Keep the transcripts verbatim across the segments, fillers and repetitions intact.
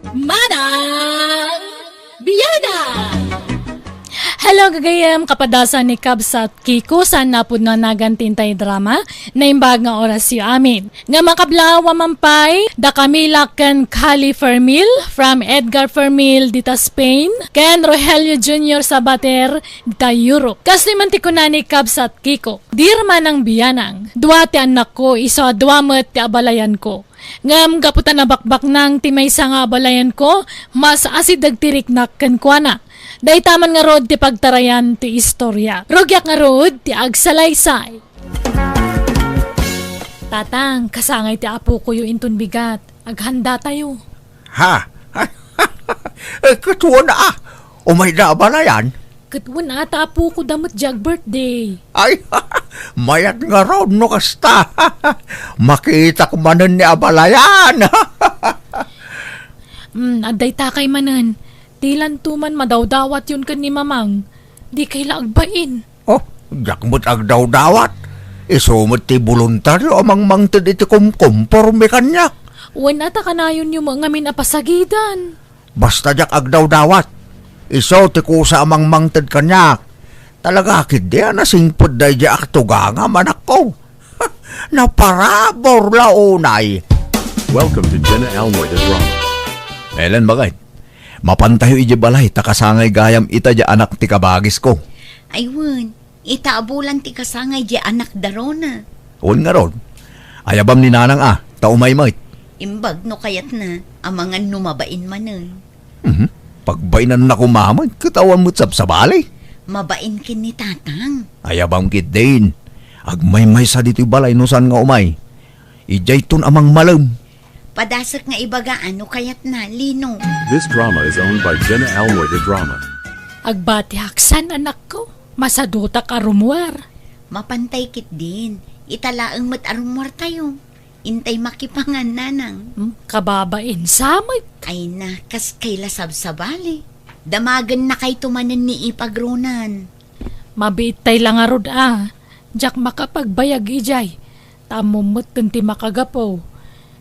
Manang Bianang! Hello, gagayem, kapadasan ni Kabsat Kiko, saan napudno a nagan ti intay drama, naimbag nga orasyo amin. Nga makablaw a mampay, dakami la ken Kali Fermil from Edgar Fermil dita Spain, ken Rogelio Junior Sabater dita Europe. Kastoy man ti kuna ni Kabsat Kiko, Dear Manang Bianang, dua ti annakko, isu a dua met ti abalayanko. Ngem gapu ta nabakbaknang ti maysa nga abalayanko, mas asideg ti riknak kenkuana. Dayta man ngarud ti pagtarayan ti istoria. Rugiak ngarud ti agsalaysay. Tatang, kasangay ti apokoyo inton bigat. Aghanda tayo. Ha? Eh, ket wen a. Umayda abalayan? Ket wen a ta apoko da met diay ag-birthday. Ay, mayat ngarud no kasta. Makitak manen ni abalayan. Hmm, adda itakay manen. Dilanto man madawdawatyon ken ni Mamang. Dikay la agbain. Oh, diak met agdawdawat. Isu met ti boluntario a mangmangted iti kumkomporme kaniak. Wen a ta kanayonyo met ngamin a pasagidan. Basta diak agdawdawat. Isu ti kusa a mangmangted kaniak. Talaga ketdi a nasingpet daydiay a katugangam, anakko. Naparabur la unay. Welcome to Jenna Almoy the Drama. Ellen, bakit? Mapantayo idiay balay, ta kasangay gayam ita diay anak ti kabagisko. Ay wen, ita a bulan ti kasangay diay anak da Rona. Wen ngarud, ayabam ni Nanang a, ta umay met. Imbag no kayatna, amangan no mabain manen. Mhm. Pagbainanna koma met, ket awan met sabsabali. Mabain ken ni Tatang. Ayabam ketdin. Agmaymaysa ditoy balay no saan nga umay. Idiayton a mangmalem. Padasek nga ibaga no kayatna, Lino. This drama is owned by Jenna Almoy the Drama. Agbatiak san, anakko. Masadutak a rummuar. Mapantay ketdin. Ita laeng met a rummuartayo. Intay makipangan, Nanang. Hmm, kababain sa met. Ay na, kas kay la sabsabali. Damagennakayto manen ni ipag Ronan. Mabiittay la ngarud a. Diak makapagbayag idiay. Ta ammom metten ti makagapu.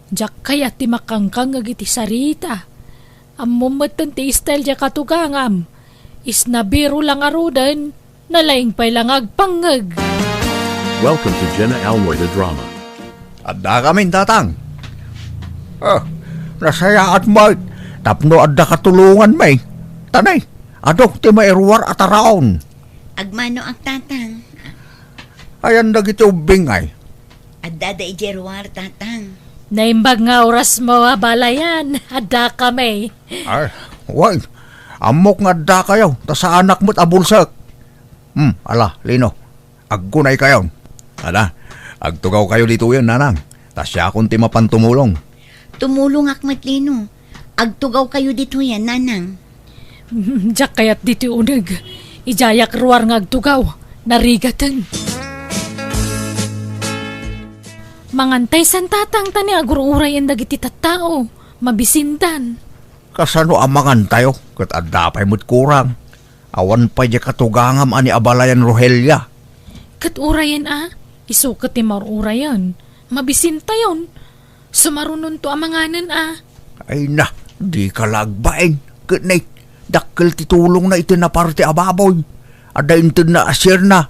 Diak kayat ti makangkangngeg iti sarita. Ammom metten ti style diay katugangam. Isnabiro la ngaruden, nalaing pay la nga agpangngeg. Welcome to Jenna Almoy the Drama. Addakamin, Tatang. Ah, nasayaat met tapno adda katulonganmi. Tanay, adok ti mairuar a taraon. Agmanoak, Tatang. Ayan dagiti ubbing ay. Addada idiay ruar, Tatang. Naimbag nga orasmo, abalayan. Addakami. Ay, wen. Ammok nga addakayo, ta saanak met a bulsek. Hmm, ala, Lino. Aggunaykayon. Ala, agtugawkayo ditoyen, Nanang. Ta siakon ti mapan tumulong. Tumulongak met, Lino. Agtugawkayo ditoyen, Nanang. Diak kayat ditoy uneg. Idiayak ruar nga agtugaw. Narigaten. Mangantay san, Tatang, ta ni agur-urayen dagiti tattao. Mabisindan. Kasano a mangantayo? Ket adda pay met kurang. Awan pay diay katugangam a ni abalayan Rogelia. Ket urayen a, isu ket ti mar-urayen. Mabisintayon. Sumarunonto a manganen a. Ay na, dika la agbain. Ket nay, dakkel ti tulongna iti naparte a baboy. Adda intedna a sierna.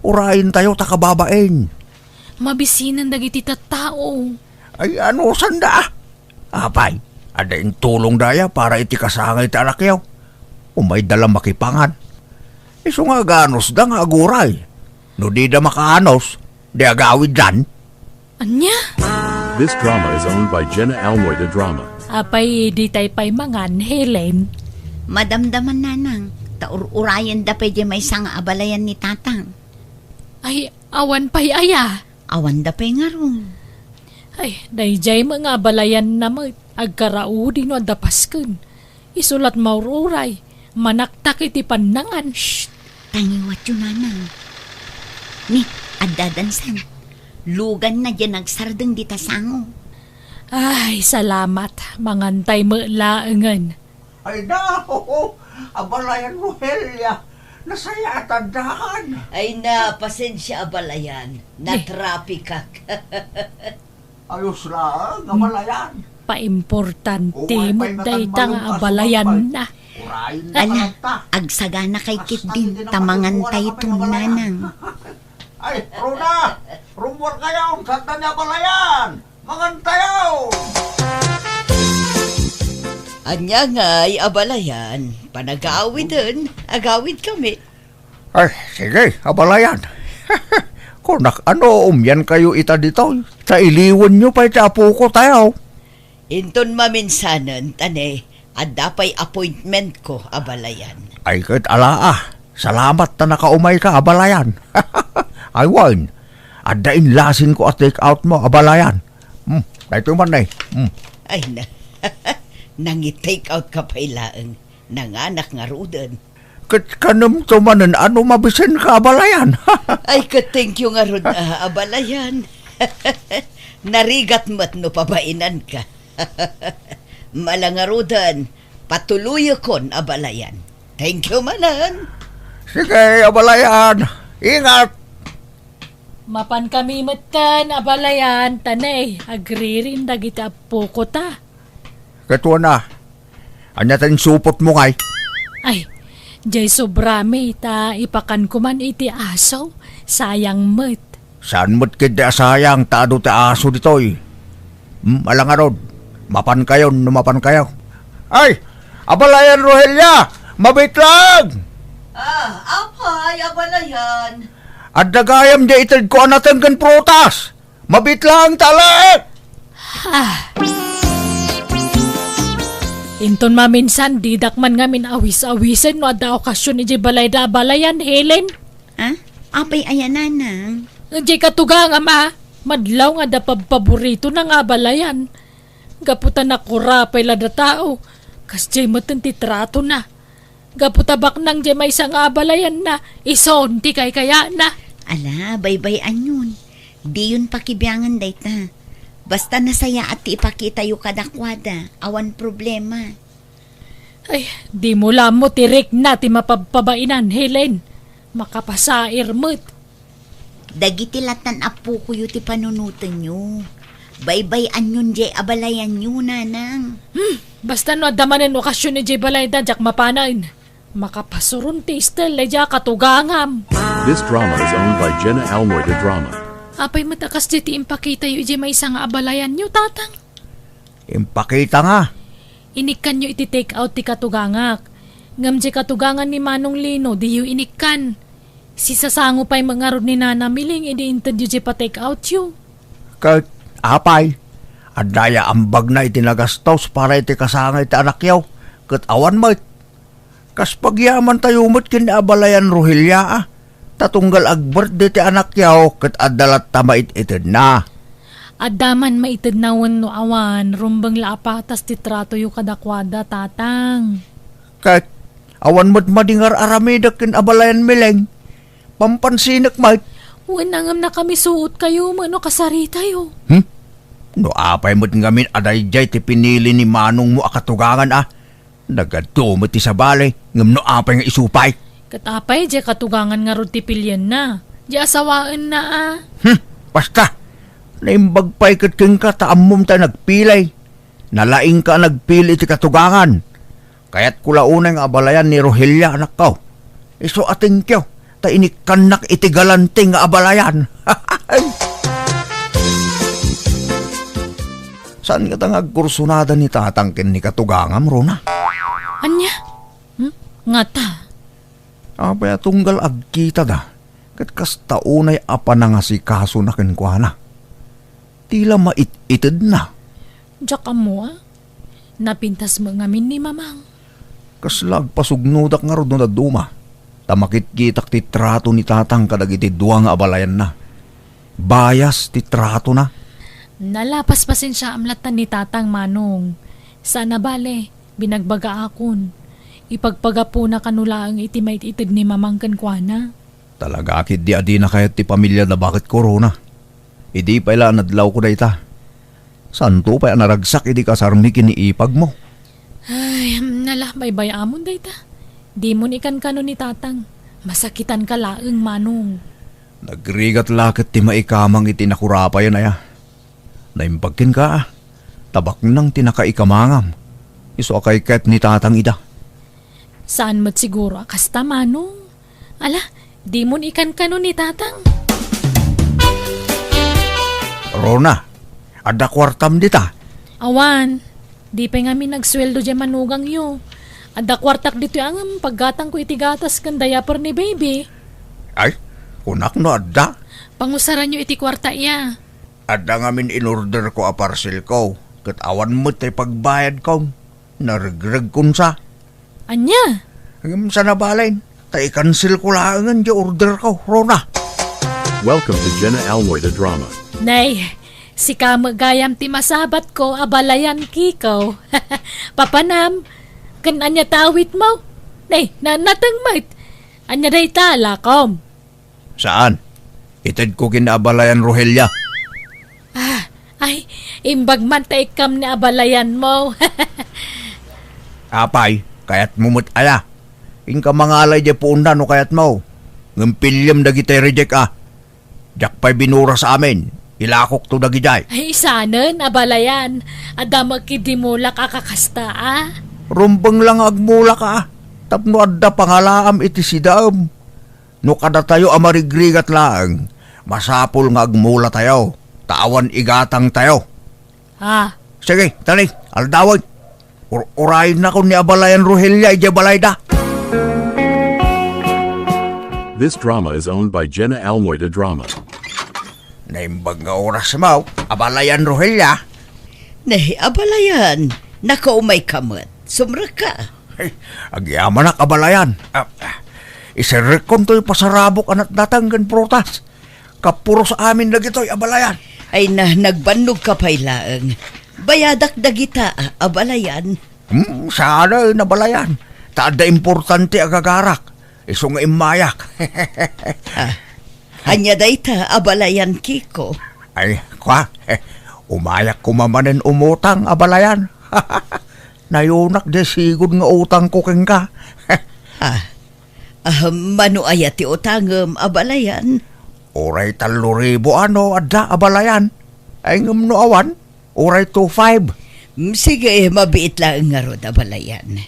Urayentayo ta kababain. Mabisinen dagiti tattao. Ay, ano sanda? Apay, adda intulongda aya para iti kasangay ti anakyo? Umayda la makipangan. Isu nga aganusda nga aguray. No dida makaanos, di agawiddan. Ania? This drama is owned by Jenna Almoy the Drama. Apay, ditay pay mangan, Helen? Madamdaman, Nanang, ta ur-urayenda pay diay maysa nga abalayan ni Tatang. Ay, awan pay aya? Awanda pay ngarud. Ay, daydiay met nga abalayanna met. Agkaraudi no adda pasken. Isu la't maur-uray. Manaktak iti pannangan. Shh! Tangiwatyo, Nanang. Ni, adda dansan. Luganna diay nagsardeng dita sango. Ay, salamat. Mangantay met laengen. Ay, da, oo. Abalayan, Rogelia. Nasayaat addan. Ay na, pasensia, abalayan. Natrapikak. Ayos laeng, abalayan. Paimportante met dayta nga abalayanna. Ala, agsaganakay ketdin ta mangantayton, nanang. Ay, Rona! Rummuarkayon, saan ti abalayan? Mangantayo! Ania ngay abalayan? Panagawiden, agawidkami. Ay, sige, abalayan. Kunak, ano, umiankayo ita ditoy? Ta iliwenyo pay ti apoko tayo. Inton maminsanen, ta ne, adda pay appointmentko, abalayan. Ay, ket ala, ah. Salamat ta nakaumayka, abalayan. Ay, wen, adda inlasinko a take out mo, abalayan. Hmm, daytoy man, eh. Hmm. Ay, na, nangi-take out ka pay laeng. Nanganak ngaruden. Ket kanemto manen a no mabisinka, abalayan. Ay, ket thank you ngarud, ah, abalayan. Narigat met no pabainanka. Ala ngaruden, patuloyekon, abalayan. Thank you manen. Sige, abalayan. Ingat. Mapankami metten, abalayan, ta ne, agririm dagiti apokota. Ket wen a, ania ti insupotmo ngay? Ay, jay sobrami, ta ipakanko man iti aso. Sayang met. Saan met ketdi a sayang ta adu ti aso ditoy? Hmm, ala ngarud, mapankayon no mapankayo. Ay, abalayan, Rogelia! Mabitlang! Ah, apay, abalayan? Adda gayam jay itedko a nateng ken prutas. Mabitlang, talek! Ah. Inton maminsan, didak man ngamin awis-awisen no adda okasion idiay balayda, abalayan, Helen. Ah? Apay aya, nanang? Jay katugangam a, madlaw nga adda pabpaboritona nga abalayan. Gapu ta nakurapay la datao, kasjay metten ti tratona. Gapu ta baknang jay maysa nga abalayanna, isun ti kaykayana. Ala, baybay-anyon. Diyon pakibiangan dayta. Basta nasayaat ti ipakitayo kadakuada, awan problema. Ay, dimo la ammo ti rikna ti mapabpabainan, Helen. Makapasair met. Dagiti lattan a pukoyo ti panunotenyo. Baybay-anyon jay abalayanyo, nanang. Hmm, basta no adda manen okasion idiay balayda, diak mapanen. Makapasuron ti istel idiay katugangam. This drama is owned by Jenna Almoy de Drama. Apay met a kasdiay ti impakitayo idiay maysa nga abalayanyo, tatang? Impakita nga. Inikkanyo iti take out ti katugangak. Ngem jay katugangan ni Manong Lino, diyo inikkan. Sisasango pay met ngarud ni Nana Miling idi intedyo jay pa-take outyo. Ket, apay, adda aya ambagna iti nagastos para iti kasangay ti anakyo, ket awan met. Kas pagyamantayo met ken ni abalayan Rogelia, a. Ta tunggal ag-birthday ti anakyo, ket adda latta mait-itedna. Adda man maitedna wenno awan, rumbeng la a patas ti tratoyo kadakuada, tatang. Ket, awan met madi nga ar-aramidek ken abalayan Miling. Pampansinek met. Wen, ngem nakamisuotkayo wenno kasaritayo. Hmm? No apay met ngamin a daydiay ti pinili ni manongmo a katugangan, a. Nagadu met ti sabali, ngem no apay nga isu pay? Ket apay, diay katugangan ngarud ti pilienna? Diay asawaenna, a? Hmm, basta! Naimbag pay ket kenka ta ammom ta nagpili. Nalaingka a nagpili iti katugangan. Kayatko la unay nga abalayan ni Rogelia, anakko. Isu a thank you, ta inikkannak iti galante nga abalayan. Saan ngata nga agkursunada ni tatang ken ni katugangam, Rona? Ania? Hmm? Ngata? Apay a tunggal agkitada, ket kasta unay a panangasikasona kenkuana. Ti la mait-itedna. Diak ammo, a. Napintas met ngamin ni Mamang. Kasla agpasugnodak ngarud no dadduma, ta makitkitak ti trato ni Tatang kadagiti dua nga abalayanna. Bayas ti tratona. Ala, paspasensiaam latta ni Tatang, Manong. Saan a bale, binagbagaakon. Ipagpagapuna kano laeng iti mait-ited ni Mamang kenkuana. Talaga ketdi a dina kayat ti pamiliada, baket ko, Rona. Idi pay la a nadlawko dayta. Saanto pay a naragsak idi kasarmi ken ni ipagmo. Ay, ala, baybay-amon dayta. Dimon ikankano ni Tatang. Masakitanka laeng, Manong. Nagrigat la ket ti maikamang iti nakurapayen, aya. Naimbag kenka, a. Ta baknang ti nakaikamangam. Isu a kayat ni Tatang ida. Saan met siguro a kasta, Manong? Ala, dimon ikankano ni Tatang? Rona, adda kuartam dita? Awan, di pay ngamin nagsueldo diay manugangyo. Adda kuartak ditoy a ngem paggatangko iti gatas ken diaper ni baby. Ay, kunak no adda. Pangusaranyo iti kuarta iya. Adda ngamin inorderko a parcelko, ket awan met ti pagbayadko. Naregregkon sa. Ania? Ngem sa nabalen, ta ikanselko laengen ti orderko, Rona. Welcome to Jenna Almoy the Drama. Nay, sika met gayam ti masabatko, abalayan, Kiko. Papanam, ken ania ti awitmo? Nay, na-, nateng met. Ania dayta, lakom? Saan? Itedko ken abalayan, Rogelia. Ah, ay, imbag man ta ikkam ni abalayanmo. Apay, kayatmo met aya? Inka mangala idiay puonda no kayatmo. Ngem piliem dagiti reject a. Diak pay binuras amin. Ilakokto dagidiay. Ay, isanen, abalayan. Adda met ketdi mulak a kakasta, a? Rumbeng la nga agmulak, a. Tapno adda pangalaam iti sidaem. No kadatayo a marigrigat laeng, masapul nga agmulatayo, ta awan igatangtayo. Ah. Sige, tani, aldawen. Ur-, urayennakon ni abalayan Rogelia idiay balayda. This drama is owned by Jenna Almoy the Drama. Naimbag nga orasmo, abalayan Rogelia. Nay, abalayan, nakaumayka met. Sumrekka. Ay, agyamanak, abalayan. Ah, ah, iserrekkon toy pasarabok a natnateng ken prutas. Kapuros amin dagitoy, abalayan. Ay na, nagbannogka pay laeng. Bayadak dagita, a, abalayan. Hmm, saan a, abalayan. Ta adda importante a gagarak. Isu nga immayak. Ah, ania dayta, abalayan, Kiko? Ay, kua, umayak koma manen umutang, abalayan. Nayunak diay sigud nga utangko kenka. Ah, ah, mano aya ti utangem, abalayan? Uray tallo ribu a no adda, abalayan. Ay, ngem no awan, uray two five. Mm, sige, mabiit laeng ngarud, abalayan.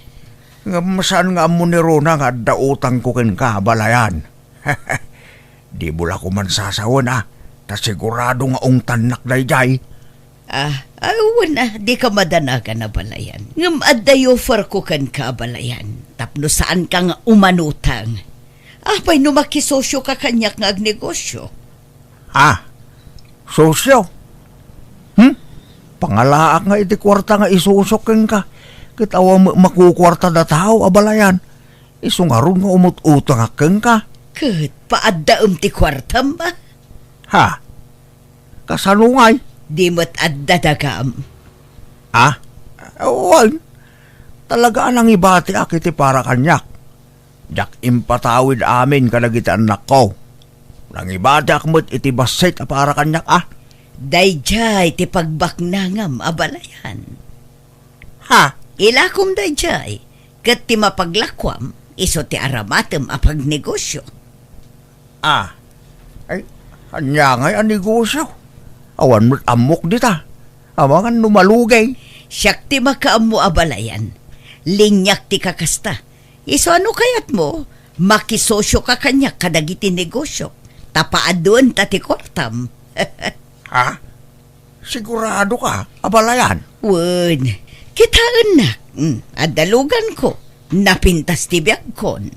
Ngem saan nga ammo ni Rona nga adda utangko kenka, abalayan. Dimo la koman sasawen, a, ta sigurado nga ungtannak daydiay. Ah, ah, wen a, dika madanagan, abalayan. Ngem adda offerko kenka, abalayan, tapno saanka nga umanutang. Apay no makisosioka kaniak nga agnegosio? Ha? Sosio? Hmm? Pangalaak nga iti kuarta nga isusok kenka, ket awan met makukuartada tao, abalayan. Isu ngarud nga umut-utangak kenka. Ket paaddaem ti kuartam, a? Ha? Kasano ngay? Di met adda dagam. Ah? Wen. Talaga a nangibatiak iti para kaniak. Diak impatawid amin kadagiti annakko. Nangibatiak met iti bassit a para kaniak, a. Daydiay ti pagbaknangam, abalayan. Ha? Ilakom daydiay, ket ti mapaglakuam, isu ti aramatem a pagnegosio. Ah. Ay, ania ngay a negosio? Awan met ammok dita. Amangan no malugay. Siak ti makaammo, abalayan. Liniak ti kakasta. Isu a no kayatmo, makisosioka kaniak kadagiti negosio. Ta paadduenta ti kuartam. Ha? Siguradoka, abalayan? Wen, kitaennak. Mm, adda luganko. Napintas ti biagkon.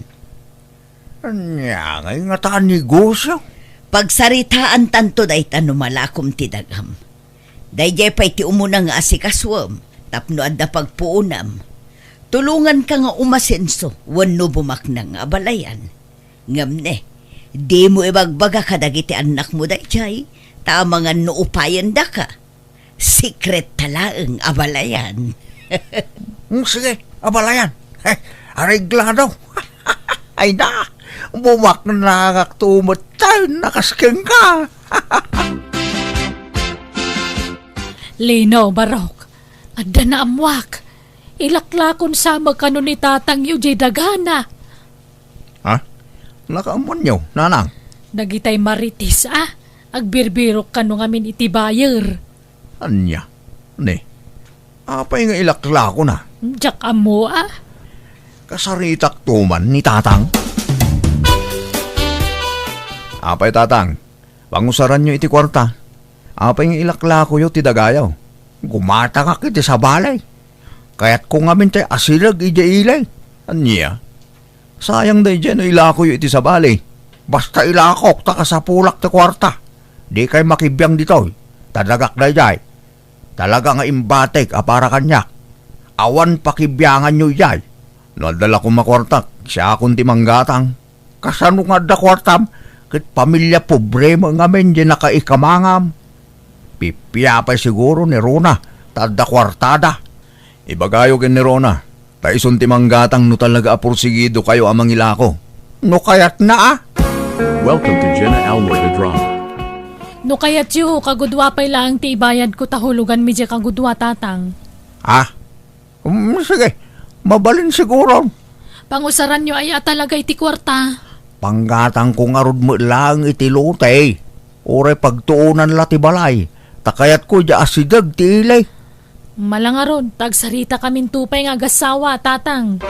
Ania ngay ngata a negosio? Pagsaritaantanto dayta no malakom ti dagam. Daydiay pay ti umuna nga asikasuem tapno adda pagpuonam. Tulonganka nga umasenso wenno bumaknang, abalayan. Ngem ne, dimo ibagbaga kadagiti annakmo daydiay, ta amangan no upayendaka. Sikretta laeng, abalayan. Mm, sige, abalayan. Heh, areglado. Ay na, bumaknangakto metten a kas kenka. Lino, Barok, adda naammoak. Ilaklakon sa met kano ni tatangyo diay dagana. Ha? Nakaammoanyo, nanang? Dagitay marites a, agbirbirok kano ngamin iti buyer. Ania? Ne, Apay nga ilaklakona? Diak ammo, a. Kasaritak to man ni Tatang. Apay, Tatang, pangusaranyo iti kuarta. Apay nga ilaklakoyo ti dagayo? Gumatangak iti sabali. Kayatko ngamin ti asideg idiay ili. Ania? Sayang daydiay no ilakoyo iti sabali. Basta ilakok ta kasapulak ti kuarta. Dikay makibiang ditoy. Ta dagak daydiay. Talaga nga imbatik a para kaniak. Awan pakibianganyo idiay. No adda la koma kuartak, siakon ti manggatang. Kasano nga adda kuartam? Ket pamilia pobre met ngamin diay nakaikamangam. Pipia pay siguro ni Rona ta adda kuartada. Ibagayo ken ni Rona, ta isun ti manggatang no talaga a porsigidokayo a mangilako. No kayatna, a? Welcome to Jenna Almoy the Drama. No kayatyo, kagudua pay laeng ti ibayadko ta huluganmi diay kagudua, Tatang. Ah? Mm, sige. Mabalin siguro. Pangusaranyo aya talaga iti kuarta? Panggatangko ngarud met laeng iti lote. Uray pagtuonan la ti balay. Ta kayatko diay asideg ti ili. Mala ngarud, ta agsarita kaminto pay nga agassawa, Tatang.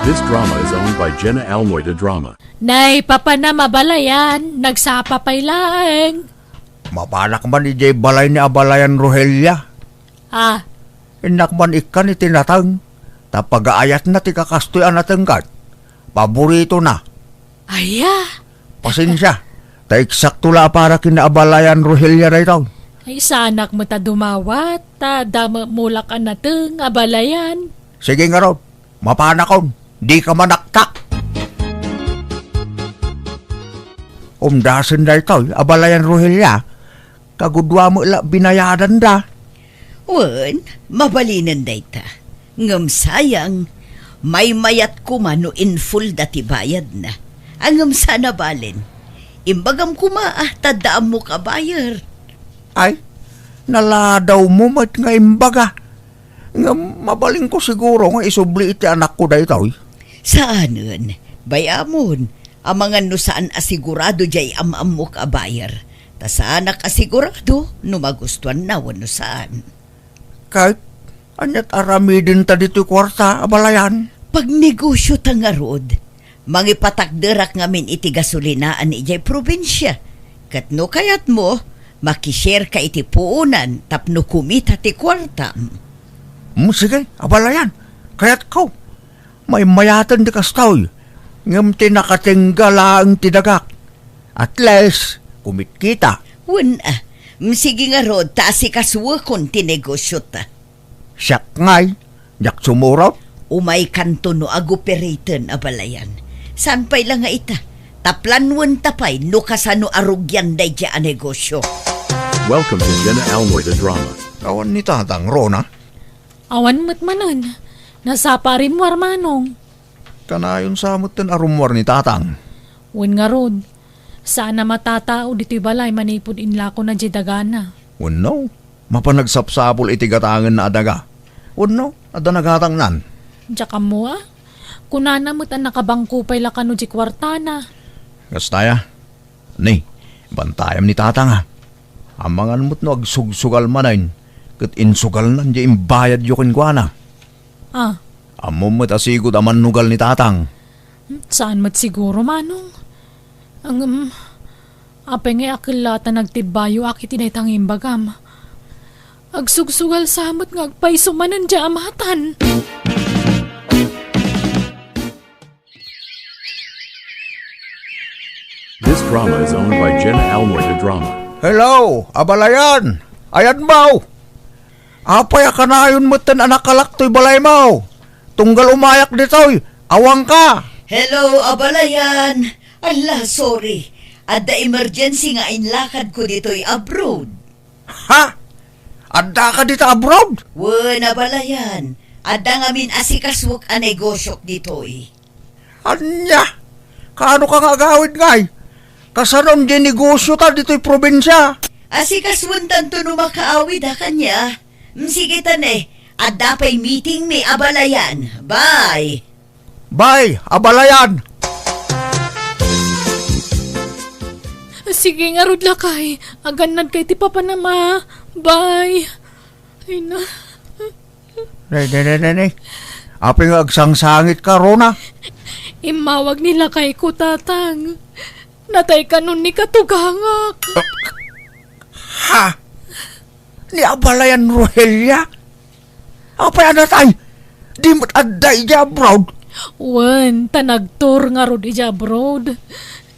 This drama is owned by Jenna Almoy the Drama. Nay, papanam, abalayan, nagsapa pay laeng. Mapanak man idiay balay ni abalayan Rogelia. Ah. Innak man ikkan iti nateng, ta pagaayatna ti kakastoy a nateng ket paboritona. Aya? Pasensia, ta eksakto la a para ken ni abalayan Rogelia daytoy. Ay, saanak met a dumawat, ta adda met mulak a nateng, abalayan. Sige ngarud, mapanakon, dika manaktak. Umdasen daytoy, abalayan Rogelia, kagudua met la binayadanda. Wen, mabalinen dayta. Ngem sayang, maymayat koma no in full da ti bayadna. A, ngem saan a balen. Imbagam koma a ta adda ammok a buyer. Ay, naladawmo met nga imbaga. Ngem mabalinko siguro nga isubli iti anakko daytoy. Saanen, bay-amon, amangan no saan a sigurado diay am-ammok a buyer. Ta saanak a sigurado no magustuanna wenno saan. Ket, aniat aramidenta ditoy kuarta, abalayan? Pagnegosiota ngarud. Mangipatakderak ngamin iti gasolinaan idiay probinsia. Ket no kayatmo, makishareka iti puonan tapno kumita ti kuartam. Mm, sige, abalayan. Kayatko. Maymayaten ti kastoy, ngem ti nakatengga laeng ti dagak. At least, kumitkita. Wen, a, mm, sige ngarud, ta asikasuekon ti negosiota. Siak ngay, diak sumurot. Umaykanto no aguperaten, abalayan. Saan pay la nga ita? Taplanwenta pay no kasano a rugian daydiay a negosio. Welcome to Jenna Almoy the Drama. Awan ni Tatang Rona? Awan met manen. Nasapa a rimmuar, Manong. Kanayon sa metten a rummuar ni Tatang. Wen ngarud, saan a matatao ditoy balay manipud inlakona diay dagana. Wenno, mapan agsapsapul iti gatangenna a daga. Wenno, adda nagatangnan. Diak ammo a. Kunana met a nakabangko pay la kano diay kuartana. Kasta aya. Ni, bantayam ni Tatang, a. Amangan met no agsugsugal manen, ket insugalnan diay imbayadyo kenkuana. Ah. Ammom met a sigud a mannugal ni Tatang. Hmm, saan met siguro, Manong. Ngem, apay ngay a kella ta nagtibbayoak iti dayta nga imbagam? Agsugsugal sa met nga agpayso manen diay amatan. This drama is owned by Jenna Almoy the Drama. Hello, abalayan! Ayanmo! Apay a kanayon metten a nakalak toy balaymo? Tunggal umayak ditoy, awanka! Hello, abalayan! Ala, sorry. Adda emergency nga inlakadko ditoy abroad. Ha? Addaka dita abroad? Wen, abalayan. Adda ngamin asikasuek a negosiok ditoy. Ania? Kaano ka nga agawid ngay? Kasanon diay negosiota ditoy probinsia? Asikasuentanto no makaawid a kania. Mm, sige ta ne, adda pay meetingmi, abalayan. Bye! Bye, abalayan! Sige ngarud, lakay. Agannadka iti papanam a. Bye! Ay na. Nay, nay, nay, nay, nay. Apay nga agsangsangitka, Rona? Immawag ni lakayko, Tatang. Natay kano ni katugangak. Ha? Ni abalayan, Rogelia? Apay a natay? Di met adda idiay abroad? Wen, ta nagtur ngarud idiay abroad.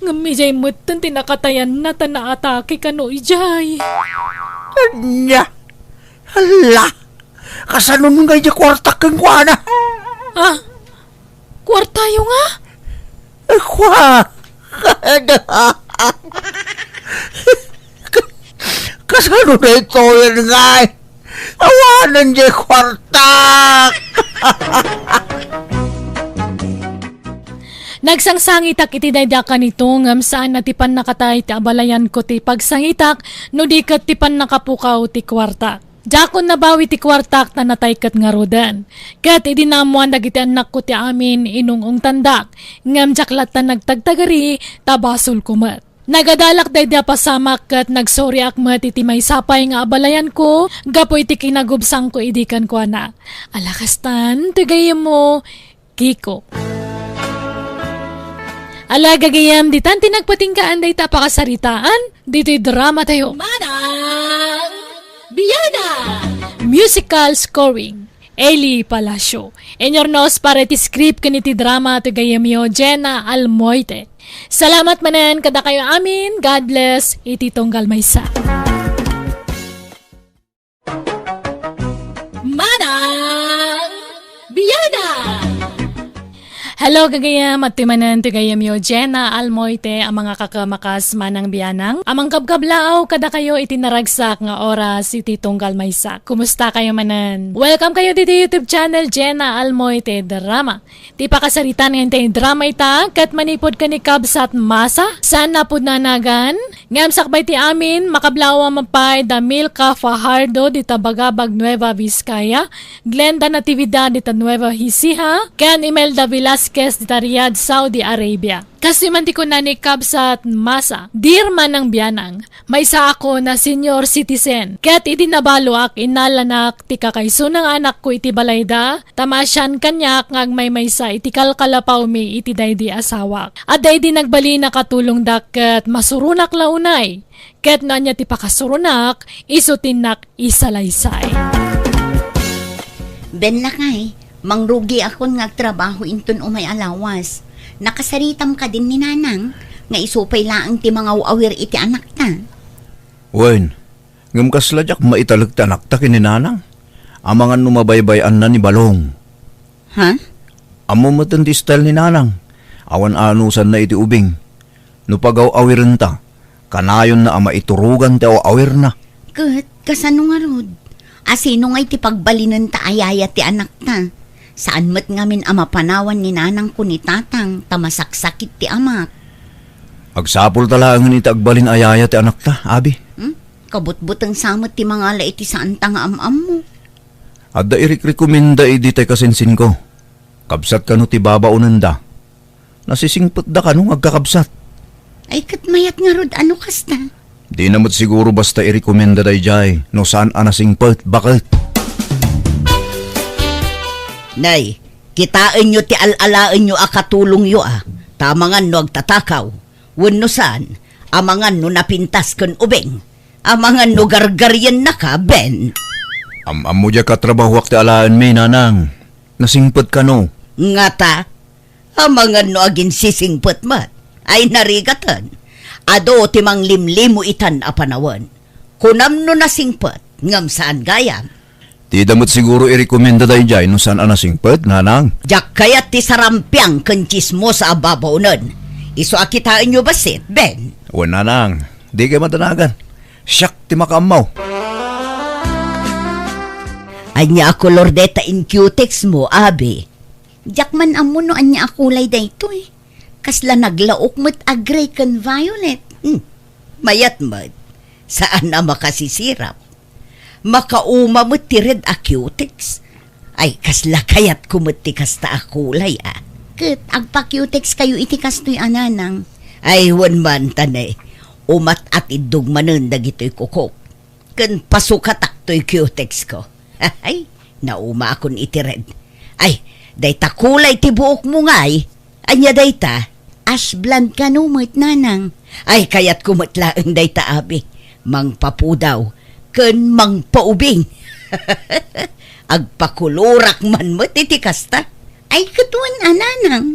Ngem idiay metten ti nakatayanna ta naatake kano idiay. Ania? Hala! Kasano ngay ti kuartak kenkuana? Ah, kuartayo nga? Kua-, kasano daytoyen ngay? Awanen diay kuartak! Nagsangsangitak iti daydi a kanito, ngem saan a ti pannakatay ti abalayanko ti pagsangitak, no di ket ti pannakapukaw ti kuartak. Diakon nabawi ti kuartak ta natay ket ngaruden. Ket idi naammoan dagiti annakko ti amin, inung-ungtandak, ngem diak latta nagtagtagari ta basolko met. Nagadalak daydi a pasamak ket nagsoriak met iti maysa pay nga abalayanko gapu iti kinagubsangko idi kenkuana. Ala kastan, ti gayyemmo, Kiko. Ala, gagayyem, ditan ti nagpatinggaan dayta a pakasaritaan ditoy dramatayo. Manang Biana! Musical scoring, Eli Palacio. Inurnos para iti script ken iti drama ti gayyemyo, Jenna Almoite. Salamat manen kadakayo amin. God bless iti tunggal maysa. Manang Biana! Hello, gagayyem. Adtoy manen ti gayyemyo, Jenna Almoite, a mangakakamakas Manang Bianang, a mangkabkablaaw kadakayo iti naragsak nga oras iti tunggal maysa. Kumusta kayo manen? Welcome kayo ditoy YouTube channel, Jenna Almoite Drama. Ti pakasaritaan nga intay drama ita, ket manipud ken ni Kabsat Masa, saan a pudno a nagan, ngem sakbay ti amin, makablaaw a mapay da Milka Fajardo dita Bagabag, Nueva Vizcaya, Glenda Natividad dita Nueva Ecija, ken Imelda Velasquez dita Riyadh, Saudi Arabia. Kastoy man ti kuna ni Kabsat Masa, Dear Manang Bianang, maysaak a senior citizen, ket idi nabaloak, innalanak ti kakaisuna nga anakko iti balayda, ta maasian kaniak nga agmaymaysa iti kalkalapawmi iti daydi asawak. Adda idi nagbalin a katulongda ket masuronak la unay, ket no ania ti pakasuronak, isu ti innak isalaysay. Ben, lakay, mangrugiakon nga agtrabaho inton umay a lawas. Nakasaritam kadin ni Nanang nga isu pay laeng ti mangaw-awir iti anakta? Wen, ngem kasla diak maitalek ti anakta ken ni Nanang. Amangan no mabaybay-anna ni Balong. Ha? Ammom met ti style ni Nanang. Awan anusanna iti ubing. No pagaw-awirenta, kanayonna a maiturogan ti aw-awirna. Ket kasano ngarud? Asino ngay ti pagbalinenta a yaya ti anakta? Saan met ngamin a mapanawan ni Nanang ken ni Tatang ta masaksakit ti amak. Agsapulta laengen iti agbalin a yaya ti anakta, abi. Hmm? Kabutbuteng sa met ti mangala iti saanta nga am-ammo. Adda irikrekomenda idi tay kasinsinko. Kabsat kano ti babaonenda. Nasisingpetda kano nga agkakabsat. Ay, ket mayat ngarud a no kasta. Dina met siguro basta irekomenda daydiay no saan a nasingpet, baket. Nay, kitaenyo ti al-alaenyo a katulongyo a, ta amangan no agtatakaw, wenno saan, amangan no napintas ken ubing, amangan no gargariennaka, Ben. Am-ammo diay katrabahoak ti alaenmi, Nanang. Nasingpet kano? Ngata, amangan no aginsisingpet met. Ay narigaten. Adu ti manglimlimo itan a panawen. Kunam no nasingpet, ngem saan gayam. Dida met siguro irekomenda daydiay no saan a nasingpet, Nanang. Diak kayat ti sarampiang ken tsismosa a babaonen. Isu a kitaenyo bassit, Ben. Wen, Nanang, dikay madanagan. Siak ti makaammo. Ania a kolor deta in cutex mo, abi? Diak man ammo no ania a kulay daytoy. Kasla naglaok met a gray ken violet. Hmm. Mayat met. Saan a makasisirap. Makauma met ti red a cutex. Ay, kasla kayatko met ti kasta a kulay, a. Ket agpa-cutex kayo iti kastoy a, Nanang? Ay, wen man, ta ne. Umat-atiddog manen dagitoy kukok. Ken pasukatak toy cutex ko. Ay, Naumakon iti red. Ay, dayta kulay ti buokmo ngay. Ania dayta? Ash blonde kano met, nanang. Ay, kayatko met laeng dayta, abi. Mangpapudaw ken mangpaubing. Agpakulorak man met iti kasta. Ay, ket wen a, nanang.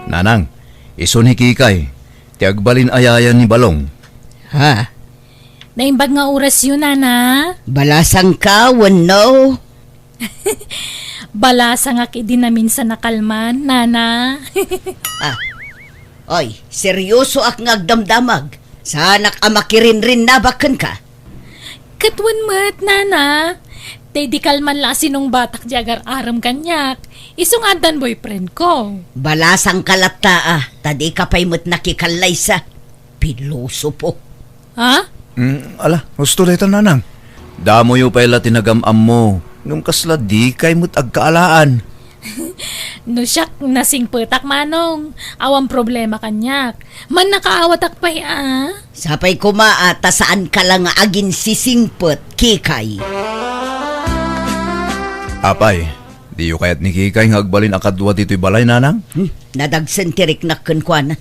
Nanang, isu ni Kikay, ti agbalin a yaya ni Balong. Ha? Naimbag nga orasyo, nana? Balasangka wenno? Balasangak idi naminsan a kalman, nana. Ah. Oy, seryosoak nga agdamdamag. Saanak a makirinrinnabak kenka. Ket wen met, nana. Tay di kalman la a sinungbatak di agar-arem kaniak. Isu nga addan boyfriend ko. Balasangka latta, ah, ta dika pay met nakikallaysa. Pilosopo. Ha? Mm, ala, husto dayta, nanang. Damoyo pay la ti nagam-ammo, ngem kasla dikay met agkaalaan. No siak, nasingpetak, manong. Awan problema kaniak. Mannakaawatak pay, a. Sapay koma a ta saanka la nga aginsisingpet, Kikay. Apay, diyo kayat ni Kikay nga agbalin a kadua ditoy balay, nanang? Hmm, nadagsen ti riknak kenkuana.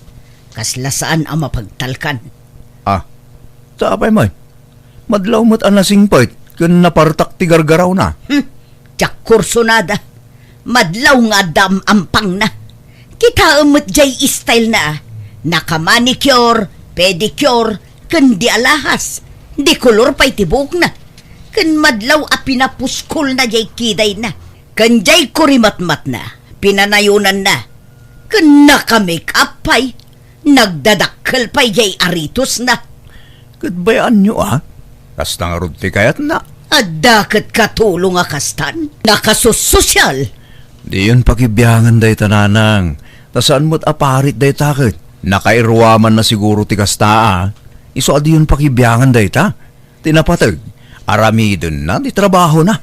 Kasla saan a mapagtalkan. Ah, ta apay met? Madlaw met a nasingpet ken napartak ti gargarawna. Hmm, diak kursunada. Madlaw nga adda am-ampangna. Kitaem met jay style na, ah. Naka-manicure, pedicure, ken di alahas. Di kolor pay ti buokna. Ken madlaw a pinapuskolna jay kidayna. Ken jay kurimatmatna, pinanayonanna. Ken naka-make up pay. Nagdadakkel pay jay aritosna. Ket bay-anyo, a? Kasta ngarud ti kayatna. Adda ket katulo nga kastan. Nakasussosyal. Diyon pakibiangan dayta, nanang. Ta saan met a parit dayta ket. Nakairuamanna siguro ti kasta, a. Isu a diyon pakibiangan dayta. Ti napateg, aramidenna ti trabahona.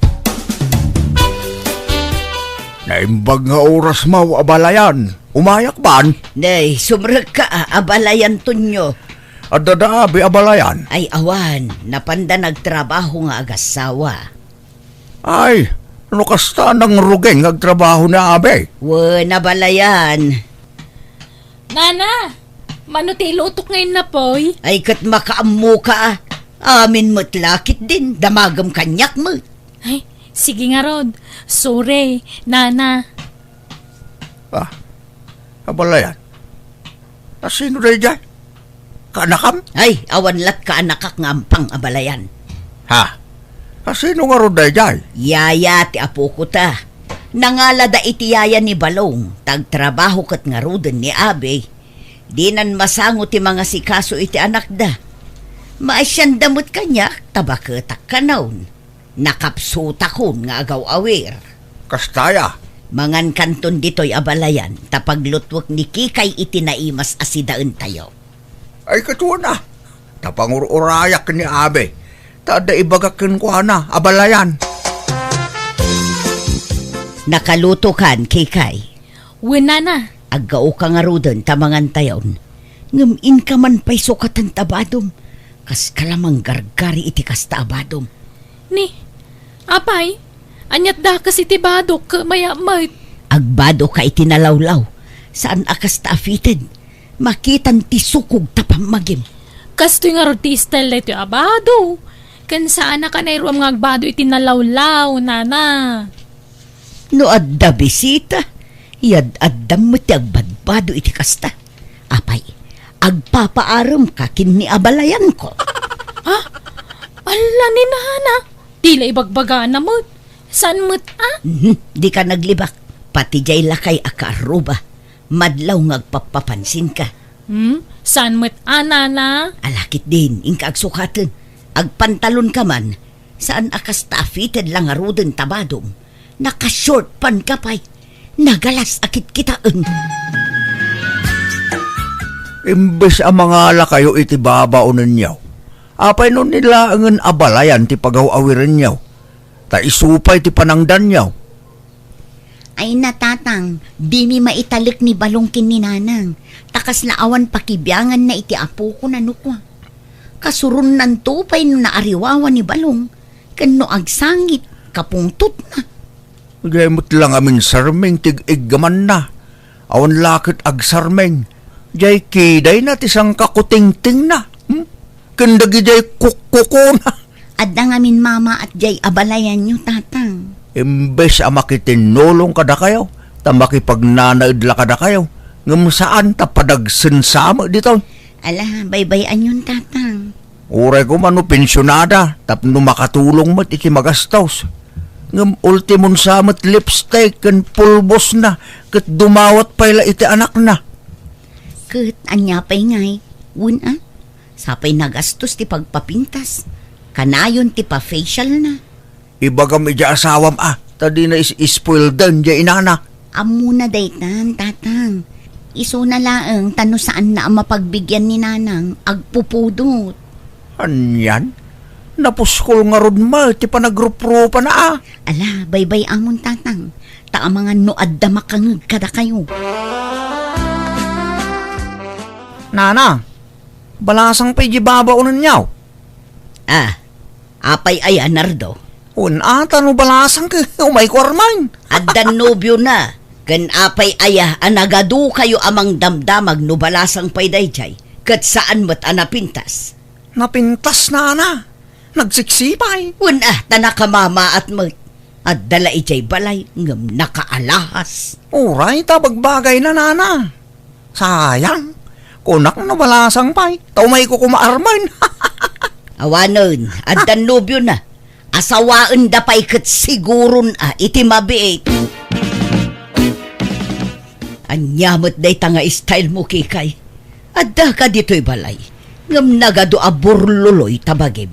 Naimbag nga orasmaw, abalayan. Umayak ban? Nay, sumrekka, a, abalayan, Tonyo. Adda da abi abalayan? Ay, awan. Napanda nagtrabaho nga agassawa. Ay, no kasta, nangruging nga agtrabaho ni abi. Wen, abalayan. Nana, mano ti ilutok nga innapoy? Ay, ket makaammoka, a. Amin met la ketdin, damagem kaniak met. Ay, sige ngarud. Sorry, nana. Ah, abalayan. A, sino daydiay? Kaanakam? Ay, awan lat kaanakak nga ampang, abalayan. Ha? A, sino ngarud daydiay? Yaya ti apoko ta. Nangalada iti yaya ni Balong, ta agtrabaho ket ngaruden ni abi. Dinan masango ti mangasikaso iti anakda. Maasianda met kaniak, ta baketak kanon. Nakapsutakon nga agaw-awir. Kasta aya? Mangankanton ditoy abalayan, ta paglutwek ni Kikay iti naimas a sidaentayo. Ay, ket wen a. Ta pangur-urayak ni abi. Ta adda ibagak kenkuana, abalayan. Nakalutokan, Kikay? Wen, nana. Aggaoka ngaruden ta mangantayon. Ngem inka man pay sukaten ta badom. Kaska la manggargari iti kasta a badom. Ni, apay, aniat dakes iti badok ket mayat met? Agbadoka iti nalawlaw. Saan a kasta a fitted. Makitan ti sukog ta pammagim. Kastoy ngarud ti style daytoy a bado. Ken saanak a nairuam nga agbado iti nalawlaw, nana. No adda bisita, iyad-addam met ti agbadbado iti kasta. Apay, agpapaaremka ken ni abalayanko. Ha? Alla ni nana, ti la ibagbagana met. Saan met a? Mhm, dika naglibak. Pati jay lakay a kaarruba, madlaw nga agpappapansinka. Hmm? Saan met a, nana? Ala ketdin, inka agsukaten. Agpantalonka man. Saan a kasta a fitted la ngaruden ta badom. Naka-short pant ka pay. Nagalas a kitkitaen. Imbes a mangalakayo iti babaonenyo, apay no ni laengen abalayan ti pagaw-awirenyo, ta isu pay ti panangdanyo? Ay, natatang, dimi maitalek ni Balong ken ni Nanang, ta kasla awan pakibianganna iti apoko, nano kua. Kasuronnanto pay no naariwawa ni Balong, Ken no agsangit, kapungtotna. Diay met la ngamin sarming ti ig-iggamanna. Awan la ket agsarming. Diay kidayna ti sangkakutingtingna. Hmm? Ken dagidiay kukkukona. Adda ngamin mamaat diay abalayanyo, Tatang. Imbes a makitinnulong kadakayo, ta makipagnanaed la kadakayo, ngem saan ta padagsen sa met ditoy. Ala, baybay-anyon, Tatang. Uray koma no pensionada tapno makatulong met iti magastos. Ngem ultimon sa met lipstick ken pulbosna ket dumawat pay la iti anakna. Ket ania pay ngay, wen a? Sapay nagastos ti pagpapintas. Kanayon ti pa-facial na. Ibagam idiay asawam a, ta dina is-, spoiled diay inana. Ammona daytan, Tatang. Isuna laeng ta no saanna a mapagbigian ni Nanang, agpupudot. Anian? Napuskol ngarud met ti panagruprupana a. Ala, baybay-amon, Tatang. Ta amangan no adda makangeg kadakayo. Nana, balasang pay di babaonenyo. Ah, apay aya, Nardo? Wen a, ta no balasang ket umayko armen. Addan nobiona, ken apay aya a nagadukayo a mangdamdamag no balasang pay daydiay, ket saan met a napintas? Napintas, Nana. Nagsiksipay. Wen a, ta nakamamaat met. Adda la idiay balay, ngem nakaalahas. Uray, ta bagbagayna, Nana. Sayang. Kunak no balasang pay, ta umayko koma armen. Awanen, addan nobiona. Asawaenda pay ket siguron a iti mabiit. Ania met dayta nga style mo, Kikay? Adda ka ditoy balay, ngem nagadu a burluloy ta bagim.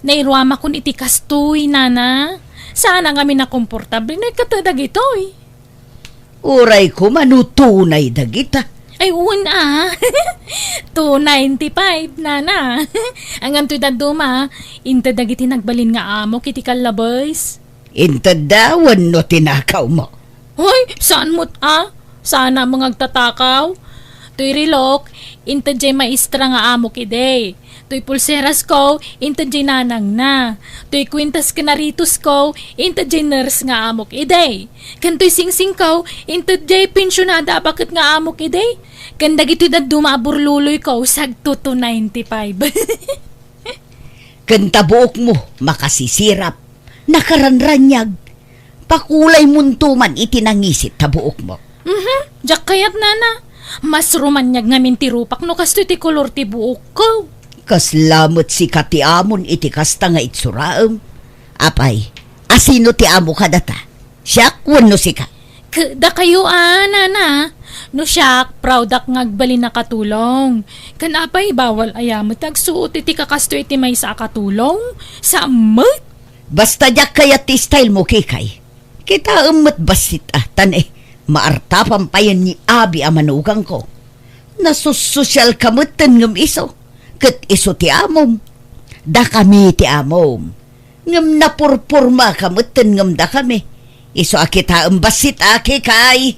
Nairuamakon iti kastoy, Nana. Saan a ngamin a komportable no ikkato dagitoy. Uray koma no tunay dagita. Ay, wen a. Two ninety-five, Nana. Ngem toy dadduma, inted dagiti nagbalin nga amok iti kallabes. Intedda wenno tinakawmo? Hoy, saan met a? Saan a mangagtatakaw? Toy relok, inted jay maestra nga amok idi. Toy pulserasko, inted jay nanangna. Toy kwintas ken aritosko, inted jay nurse nga amok idi. Ken toy singsingko, inted jay pensionada a baket nga amok idi. Ken dagitoy dadduma a burluloyko, sagto two ninety-five. Ken ta buokmo, makasisirap, nakaranraniag. Pakulaymonto man iti nangisit ta buokmo. Mhm, diak kayat, Nana. Mas rumaniag ngamin ti rupak no kastoy ti kolor ti buokko. Kasla met sika ti amon iti kasta nga itsuraem. Apay, asino ti amo kadata? Siak wenno sika? K-, dakayo a, Nana. No siak, proud-ak nga agbalin a katulong. Ken apay, bawal aya met ti agsuot iti kakastoy iti maysa a katulong? Saan met? Basta diak kayat ti style mo, Kikay. Kitaem met bassit a, tan, eh, maartapan payen ni abi a manugangko. Nasussosyal ka metten ngem isu, ket isu ti amom. Dakami ti amom. Ngem napurpurma ka metten ngem dakami. Isu a kitaem bassit a, Kikay.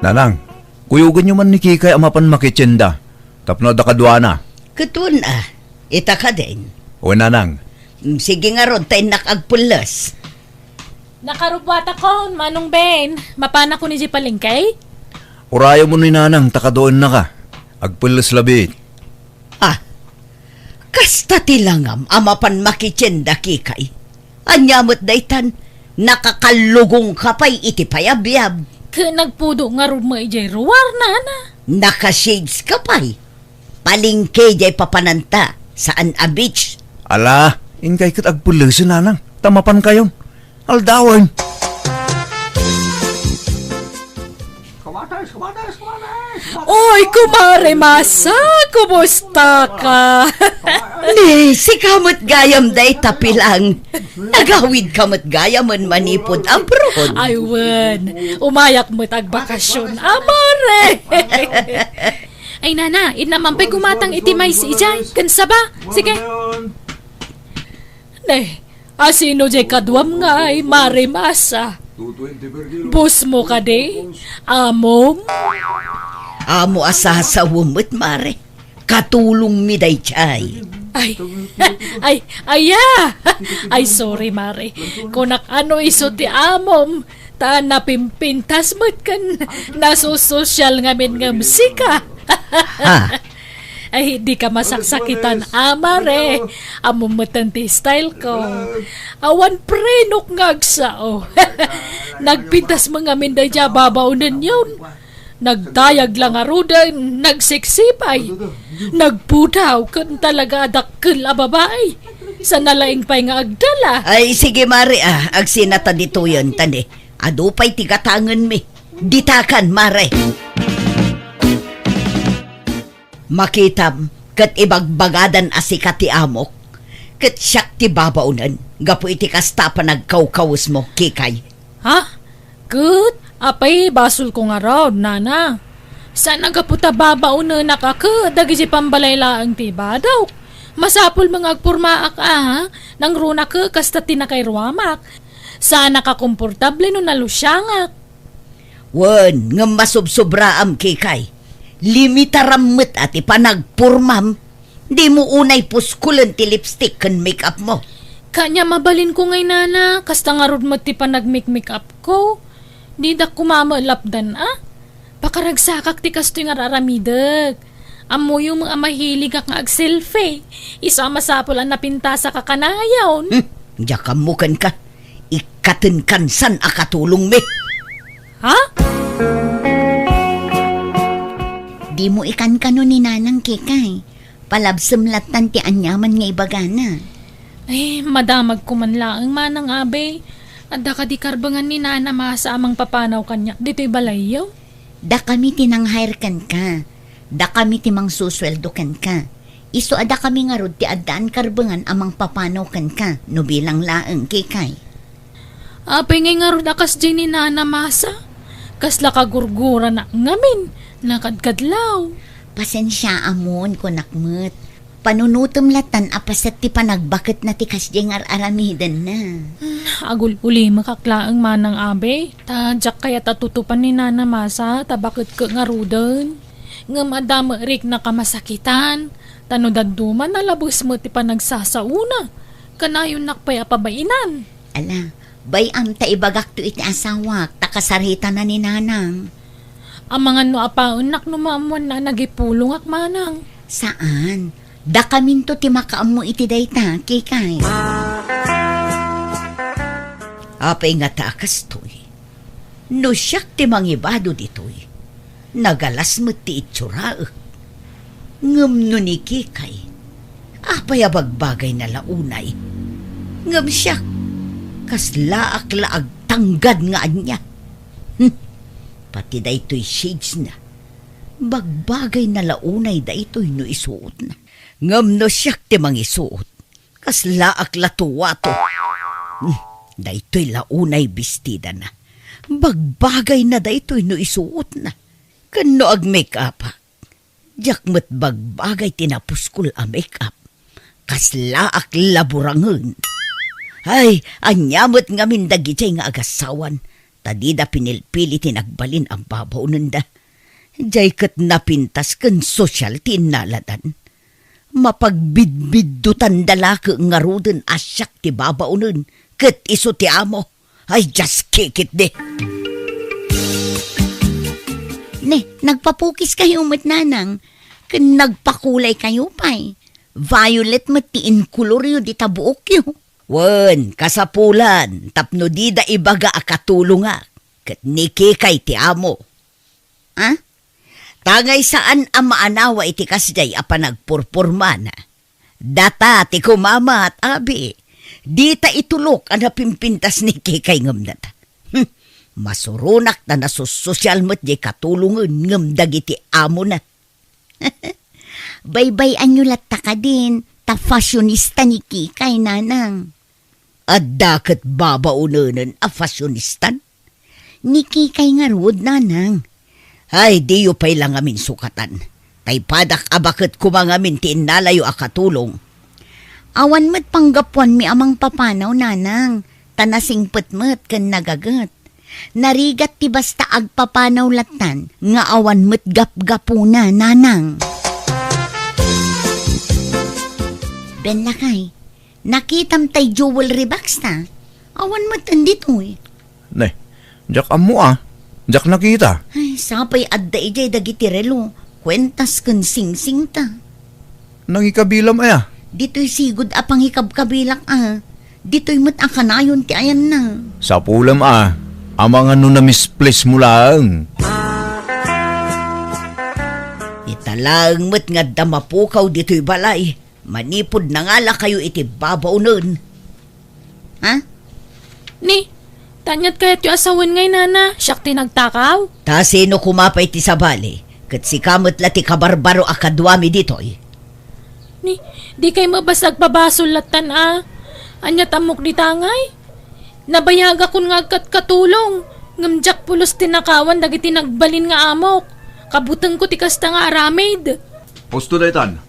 Nanang, kuyogenyo man ni Kikay a mapan makitienda, tapno adda kaduana. Ket wen a, ita kadin. Wen, Nanang. Mm, sige ngarud, ta innak agpelles. Nakarubbuatakon, Manong Ben. Mapanakon idiay palengke? Urayemon ni Nanang, ta kaduennaka. Agpelles labi. Ah, kasta ti langam a mapan makitienda, Kikay. Ania met daytan, nakakallugongka pay iti payabyab. Ket nagpudo ngarud met idiay ruar, Nana. Naka-shades ka pay. Palengke diay papananta, saan a beach. Ala, inkay ket agpellesen, Nanang, ta mapankayon. Aldawen. Oy, Kumare Masa, kumusta ka? Ni, sika met gayam dayta pilang. Nagawid ka met gayamen manipud abroad. Ay, wen. Umayak met agbakasyon. Amore! Ay, Nana, inna man pay gumatang iti mais idiay. Ken saba. Sige. Ne, asino diay kaduam ngay, Mare Masa? Boss mo kadi? Amom? Amo a sasawem met, Mare. Katulongmi daydiay. Ay, ay, aya! Ay, sorry, Mare. Kunak ano isu ti amom, ta napimpintas met ken nasusosyal ngamin ngem sika. Ha? Ay, di ka masaksakitan, a, Mare. Amom met ti style ko. Awan prenok nga agsao. Nagpintas met ngamin daydiay a babaonenyon. Nagdayag la ngaruden, nagseksipay, nagpudaw, ken talaga a dakkel a babai. Sana laeng pay nga agdala. Ay, sige, Mare, a, agsinata ditoyen, ta ne, adu pay ti gatangenmi. Ditakan, Mare. Makitam, ket ibagbagadan a sika ti amok, ket siak ti babaonen, gapu iti kasta a panagkawkawesmo, Kikay. Ha? Ket, apay basolko ngarud, nana? Saan a gapu ta babaonenak a ket dagiti pambalay laeng ti ibadawk. Masapul met nga agpormaak a, nangruna ket kasta ti nakairuamak. Saanak a komportable no nalusiangak. Wen, ngem masubsobraam, Kikay. Limitaram met a ti panagpormam. Dimo unay puskulen ti lipstick ken make-up mo. Kanya mabalinko ngay, nana, kasta ngarud met ti panagmake-make-up ko. Didak koma met lapdan, a? Pakaragsakak ti kastoy nga ar-aramidek. Ammoyo met a mahiligak nga ag-selfie. Isu a masapul a napintasak a kanayon. Hmm, diak ammo kenka. Ikkatenkan san a katulongmi. Ha? Dimo ikankano ni Nanang, Kikay. Palabsem lattan ti aniaman nga ibagana. Ay, madamagko man laeng, Manang Abe. Adda kadi karbengan ni Nana Masa a mangpapanaw kaniak ditoy balayyo? Dakami ti nang-hire kenka. Dakami ti mangsusueldo kenka. Isu a dakami ngarud ti addaan karbengan a mangpapanaw kenka, no bilang laeng, Kikay. Apay ngay ngarud a kasdiay ni Nana Masa? Kasla kagurguranak ngamin, nakadkadlaw. Pasensiaamon, kunak met. Panunotem lattan a paset ti panagbaketna ti kasdiay nga ar-aramidenna. Hmm, agul-ulimek laeng, Manang Abe, ta diak kayat a tutupan ni Nana Masa ta baket ket ngaruden. Ngem adda met riknak a masakitan, ta no dadduma, nalabes met ti panagsasaona. Kanayonnak pay a pabainan. Ala, bay-am ta ibagakto iti asawak, ta kasaritana ni Nanang. Amangan no apaennak no maammoanna a nagipulongak, Manang. Saan. Dakaminto ti makaammo iti dayta, Kikay. Apay ngata a kastoy? No siak ti mangibado ditoy, nagalas met ti itsoraek. Ngem no ni Kikay, apay a bagbagayna la unay? Ngem siak, kaslaak la agtanggad nga ania. Hmm, pati daytoy shadesna, bagbagayna la unay daytoy no isuotna. Ngem no siak ti mangisuot, kaslaak la tuwato. Hmm, daytoy la unay bestidana. Bagbagayna daytoy no isuotna. Ken no ag-make-upak, diak met bagbagay ti napuskol a make-up. Kaslaak la burangen. Ay, ania met ngamin dagidiay nga agasawan, ta dida pinilpili ti nagbalin a babaonenda. Diay ket napintas ken sosyal ti innaladan. Mapagbidbiddutanda la ket ngaruden a siak ti babaonen ket isu ti amo. Ay, diaskikit di. Ne, nagpapukiskayo met, Nanang, ken nagpakulaykayopay. Violet met ti inkoloryo dita buokyo. Wen, kasapulan, tapno dida ibaga a katulongak, ket ni Kikay ti amo. A? Ta ngay saan a maanawa iti kasdiay a panagpurpurmana. Data ti kumamat, abi. Dita itulok a napimpintas ni Kikay ngem data. Hmm. Masuronak ta nasussosyal met diay katulongen ngem dagiti amona. Baybay-anyo latta kadin, ta fashionista ni Kikay, Nanang. Adda ket babaonenen a fashionistan? Ni Kikay ngarud, Nanang. Ay, diyo pay la ngamin sukatan. Tay padak a baket koma ngamin ti innalayo a katulong. Awan met panggapuanmi a mangpapanaw, Nanang, ta nasingpet met ken nagaget. Narigat ti basta agpapanaw lattan nga awan met gapgapuna, Nanang. Ben, lakay, nakitam tay jewelry box ta? Awan met ditoy. Ne, diak ammo a. Diak nakita. Ay, sapay adda idiay dagiti relo, kuentas ken singsing ta. Nangikabilam aya? Ditoy sigud a pangikabkabilak a. Ditoy met a kanayon ti ayanna. Sapulem a, amangan no na-misplace mo laeng. Ita laeng met nga adda mapukaw ditoy balay, manipud nangalakayo iti babaonen. Ha? Ni, ta aniat kayatyo a sawen ngay, nana, siak ti nagtakaw? Ta sino koma pay ti sabali? Ket sika met la ti kabarbaro a kaduami ditoy. Ni, dikay mabasa agpabasol lattan a. Aniat ammok dita ngay? Nabayagakon nga agkatkatulong, ngem diak pulos tinakawan dagiti nagbalin nga amok. Kabutengko ti kasta nga aramid. Husto daytan.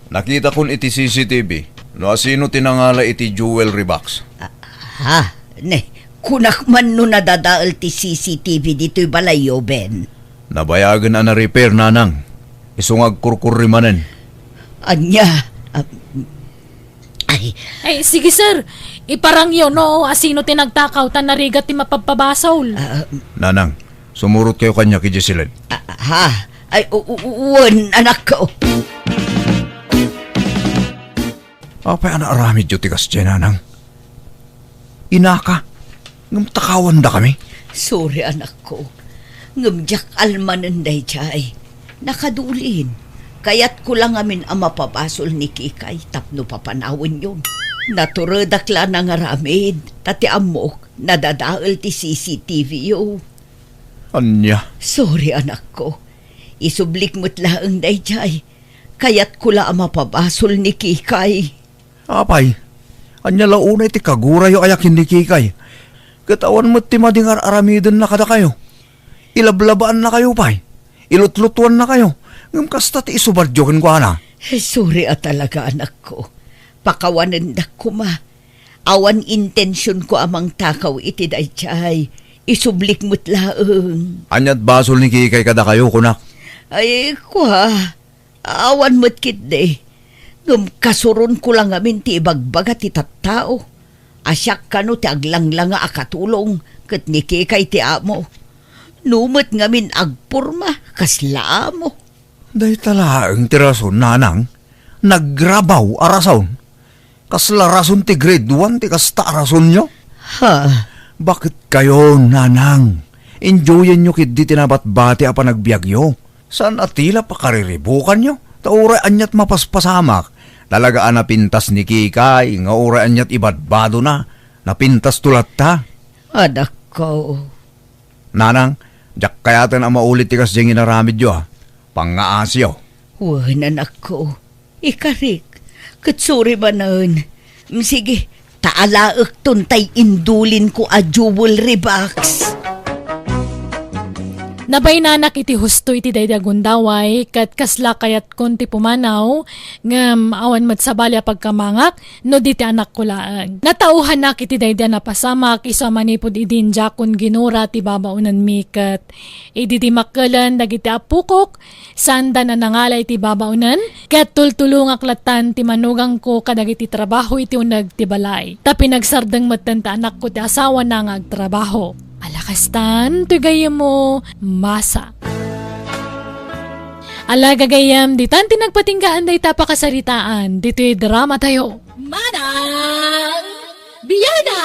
Nakitakon iti C C T V no asino ti nangala iti jewelry box. Ah, ha? Ne, kunak man no nadadael ti C C T V ditoy balayyo, Ben. Nabayagen a na-repair, nanang. Isu nga agkurkurri manen. Ania? Ah, ay. Ay, sige, sir. Iparangyo no asino ti nagtakaw ta narigat ti mapabpabasol. Ah, Nanang, sumurot kayo kaniak idiay siled. Ah, ha? Ay, u-, u-, u-, wen, anakko. Apay a naaramidyo ti kasdiay, nanang? Inaka, ngem takawandakami. Sorry, anakko. Ngem diak almanen daydiay. Nakadulin. Kayatko la ngamin a mapabasol ni Kikay tapno papanawenyo. Naturedak la nangaramid, ta ti ammok, nadadael ti C C T V yo. Ania? Sorry, anakko. Isublik met laeng daydiay. Kayatko la a mapabasol ni Kikay. Apay, ania la unay ti kagurayo aya ken ni Kikay? Ket awan met ti madi nga ar-aramidenna kadakayo. Ilablabaannakayo pay. Ilutlutuannakayo. Ngem kasta ti isubadyo kenkuana. Sorry a talaga, anakko. Pakawanendak koma. Awan intensionko a mangtakaw iti daydiay. Isublik met laeng. Ania't basol ni Kikay kadakayo, kunak? Ay, kua, awan met ketdi. Ngem kasuronko la ngamin ti ibagbaga ti tattao. A siak kano ti aglanglanga a katulong ket ni Kikay ti amo. No met ngamin agporma, kasla amo. Dayta laeng ti rason, nanang. Nagrabaw a rason. Kasla rason ti grade one ti kasta a rasonyo? Ha? Baket kayo, nanang? Enjoyenyo ketdi ti nabatbati a panagbiagyo. Saan a ti la pakariribukanyo? Ta uray ania't mapaspasamak, talaga a napintas ni Kikay, nga uray ania't ibadbadona, napintasto latta. Anakko. Nanang, diak kayaten a maulit ti kasdiay nga inaramidyo, a. Pangngaasiyo. Wen, anakko. Ikarik, ket sorry manen. Mm, sige, ta alaekton tay indulinko a jewelry box. Nabaynanak iti husto iti daydi a gundaway, ket kasla kayatkon ti pumanaw, ngem awan met sabali a pagkamangak, no di ti anakko laeng. Natauhanak iti daydi a napasamak, isu a manipud idin diakon ginura ti babaonenmi, ket idi dimmakkelen dagiti appokok, saanda a nangala iti babaonen, ket tultulongak lattan ti manugangko kadagiti trabaho iti uneg ti balay. Ta pinagsardeng metten ti anakko ti asawana nga agtrabaho. Ala kastan, toy gayyemmo, masa. Ala gagayyem, ditan ti nagpatinggaan dayta pakasaritaan, ditoy dramatayo. Manang Biana!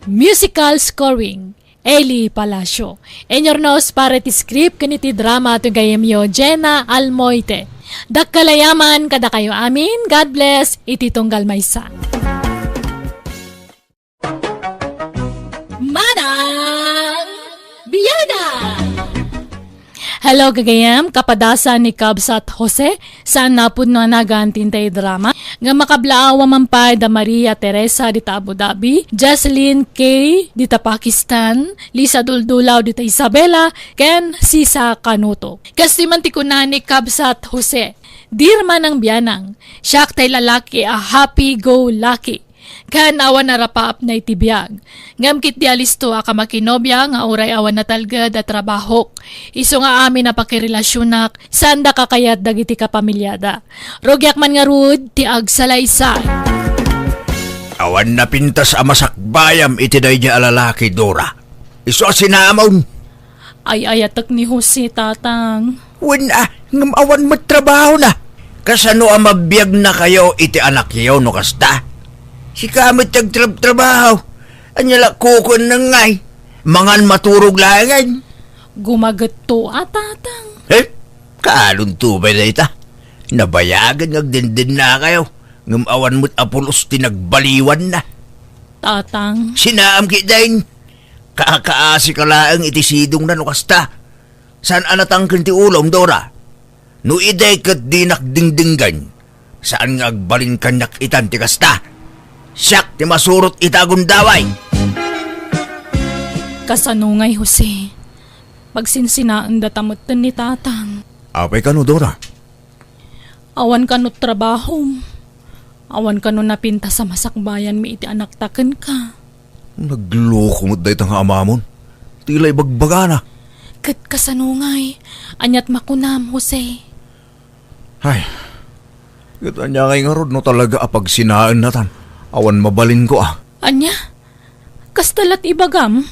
Musical scoring, Eli Palacio. Inyurnos para iti script ken iti drama ti gayyemyo, Jenna Almoite. Dakkel a yaman kadakayo amin. God bless iti tunggal maysa. Manang Biana! Hello, gagayyem, kapadasan ni Kabsat Jose, saan napudno a nagan ti intay drama, nga makablaawa man pay da Maria Teresa dita Abu Dhabi, Jocelyn K dita Pakistan, Lisa Duldulaw dita Isabela, ken Sisa Canuto. Kastoy man ti kuna ni Kabsat Jose, "Dear Manang Bianang, siak tay lalaki a happy-go-lucky. Ken awan a rapaapna iti biag. Ngem ketdi alisto a kamakinobia nga uray awan natalged a trabahok, isu nga amin a pakirelasionak, saanda kakayat dagiti kapamiliada. Rugiak man ngarud ti agsalaysay. Awan napintas a masakbayam iti daydiay a lalaki, Dora. Isu a sinamon. Ay-ayatek ni Jose, Tatang. Wen a, ngem awan met trabahona. Kasano a mabiagnakayo iti anakyo no kasta? Sika met ti agtrabtrabaho. Ania la kukuenna ngay? Mangan maturog laengen. Gumagetto a, Tatang. Eh, kaanonto pay dayta? Nabayagen nga agdendennakayo, ngem awan met a pulos ti nagbaliwanna. Tatang. Sinaam ketdin. Kaakaasika laeng iti sidongna no kasta. Saan a natangken ti ulom, Dora? No idi ket dinak dingdinggen, saan nga agbalin kaniak itan ti kasta? Siak ti masurot ita a gundaway. Kasano ngay, Jose? Pagsinsinaendata metten ni Tatang. Apay kano, Dora? Awan kano trabahom. Awan kano napintas a masakbayanmi iti anakta kenka. Nagloko met dayta nga amamon. Ti la ibagbagana. Ket kasano ngay? Aniat makunam, Jose? Ay, ket ania ngay ngarud no talaga a pagsinaennatan? Awan mabalinko a. Ania? Kasta lat ibagam?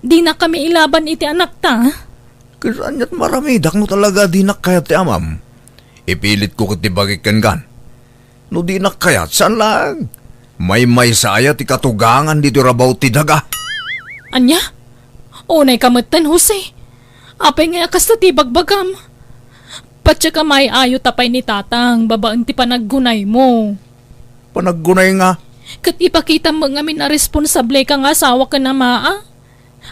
Dinakami ilaban iti anakta? Ket aniat maramidak no talaga dinak kayat ti amam? Ipilitko ket ti bagik kenkan. No dinak kayat, saan laeng. Maymaysa aya ti katugangan ditoy rabaw ti daga? Ania? Unay ka metten, Jose. Apay ngay a kasta ti bagbagam? Patiek a maay-ayo ta pay ni Tatang babaen ti panaggunaymo. Panaggunay nga? Ket ipakitam met ngamin a responsable ka nga asawa ken ama, a?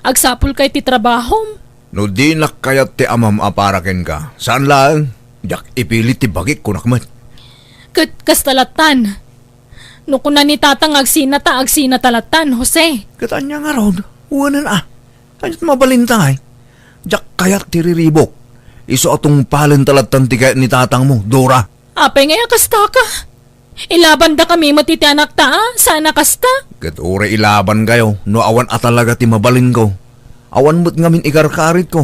Agsapul kay ti trabahom? No dinak kayat ti amam a para kenka, saan laeng, diak ipilit ti bagik, kunak met. Ket kasta lattan. No kuna ni Tatang nga agsinata, agsinata lattan, Jose. Ket ania ngarud? Wenen a. Aniat mabalinta ngay? Diak kayat ti riribok. Isu a tungpalenta lattan ti kayat ni Tatangmo, Dora. Apay ngay a kasta ka? Ilabandakami met iti anakta a, saan a kasta? Ket uray ilabankayo no awan a talaga ti mabalinko. Awan met ngamin ikarkaritko.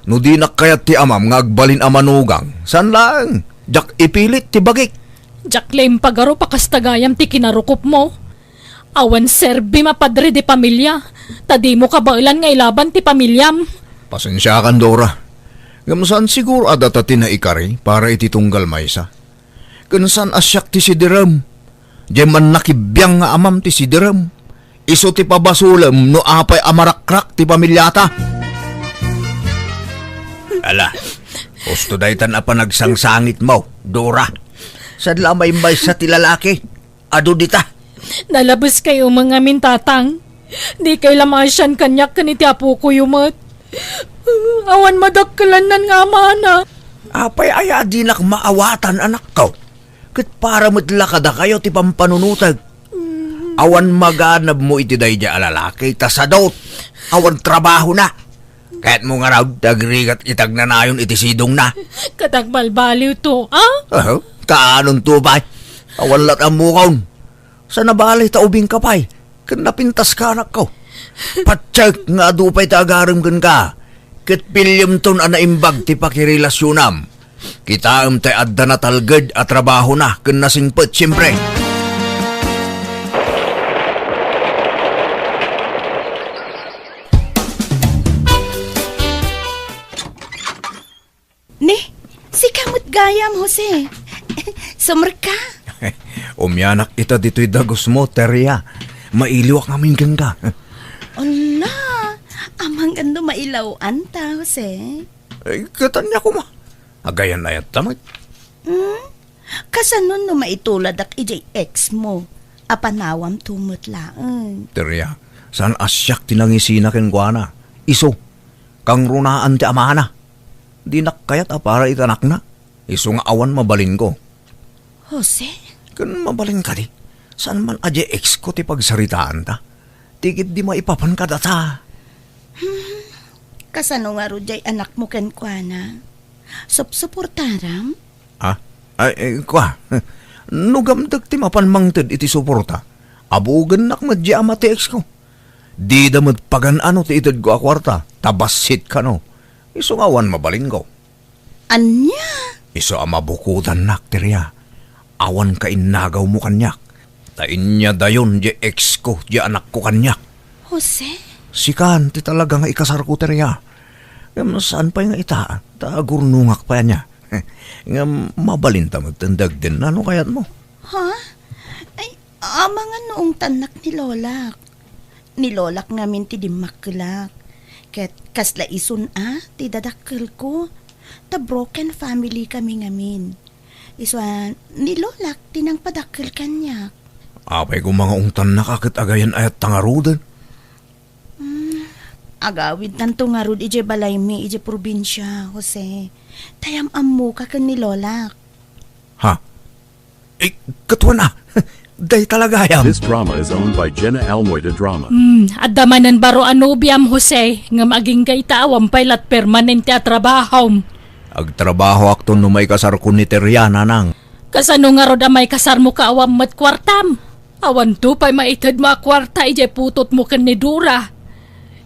No dinak kayat ti amam nga agbalin a manugang, saan laeng, diak ipilit ti bagik. Diak la impagarup a kasta gayam ti kinarukopmo. Awan serbim a padre de pamilia, ta dimo kabaelan nga ilaban ti pamiliam. Pasensiakan, Dora. Ngem saan siguro a data ti naikari para iti tunggal maysa. Ken saan a siak ti sidirem. Diay mannakibiang nga amam ti sidirem. Isu ti pabasolem no apay a marakrak ti pamiliata. Ala, husto daytan a panagsangsangitmo, Dora. Saan la a maymaysa ti lalaki? Adu dita. Nalabes kayo met ngamin, Tatang. Di kayo la maasian kaniak ken iti apokoyo met. Awan madakkelannan nga amana. Apay aya a dinak maawatan, anakko? Ket para met la kadakayo ti pampanunotek. Awan maganabmo iti daydiay a lalaki, ta sadot. Awan trabahona. Kayatmo ngarud ti agrigat iti agnanayon iti sidongna? Ket agbalbaliwto, a? Aho, kaanonto pay? Awan lat ammokon. Saan a bale ta ubingka pay, ken napintaska, anakko. Patiek nga adu pay ti agarem kenka, ket pillemton a naimbag ti pakirelasionam. Kitaem tay adda natalged a trabahona ken nasingpet, siempre. Ni, sika met gayam, Jose. Sumerka? Umianak ita ditoy dagusmo, Teria. Mailiwak ngamin kenka. Ala, amangan no mailaw-anta, Jose. Eh, ket ania koma? Agayan-ayatta met. Hmm? Kasano no maituladak idiay ex mo? Apanawam to met laeng. Teria, saan a siak ti nangisina kenkuana. Isu, kangrunaan ti amana. Dinak kayat a para iti anakna. Isu nga awan mabalinko. Jose? Ken mabalin kadi, saan man a diay ex ko ti pagsaritaanta. Ti ketdi maipapan kadata. Hmm, kasano ngarud diay anak mo kenkuana? Supsuportaram? Ah? Ay, eh, kua, no gamdek ti mapan mangted iti suporta, Abugennak met di ama ti ex ko. Dida met pagan-ano ti itedko a kuarta, ta bassit kano. Isu nga awan mabalinko. Ania? Isu a mabukodannak, Teria. Awan kainnagawmo kaniak. Ta inyadayon di ex ko, di anakko kaniak. Jose? Sikan ti talaga nga ikasarko, Teria. Ngem saan pay nga ita, ta agurnongak pay ania. Ngem mabalinta met ti dagdennano kayatmo. Ha? Ay, amangan no ungtannak ni Lolak. Ni Lolak ngamin ti dimmakkelak. Ket kasla isun a ti dadakkelko. Ta broken family kami ngamin. Isu a, ni Lolak ti nangpadakkel kaniak. Apay koma nga ungtannak a ket agayan-ayat ta ngaruden? Hmm, agawidtanto ngarud idiay balaymi idiay probinsia, Jose. Ta yam-ammoka ken ni Lolak. Ha? Eh, katuan a. Dayta la gayam. This drama is owned by Jenna Almoy de Drama. Hmm, adda manen baro a nobiam, Jose, ngem agingga ita awan pay lat permanente a trabahom. Agtrabahoakto no maikasarko ni Teria, nanang. Kasano ngarud a maikasarmo ka awan met kuartam? Awanto pay maitedmo a kuarta idiay putotmo ken ni Dora.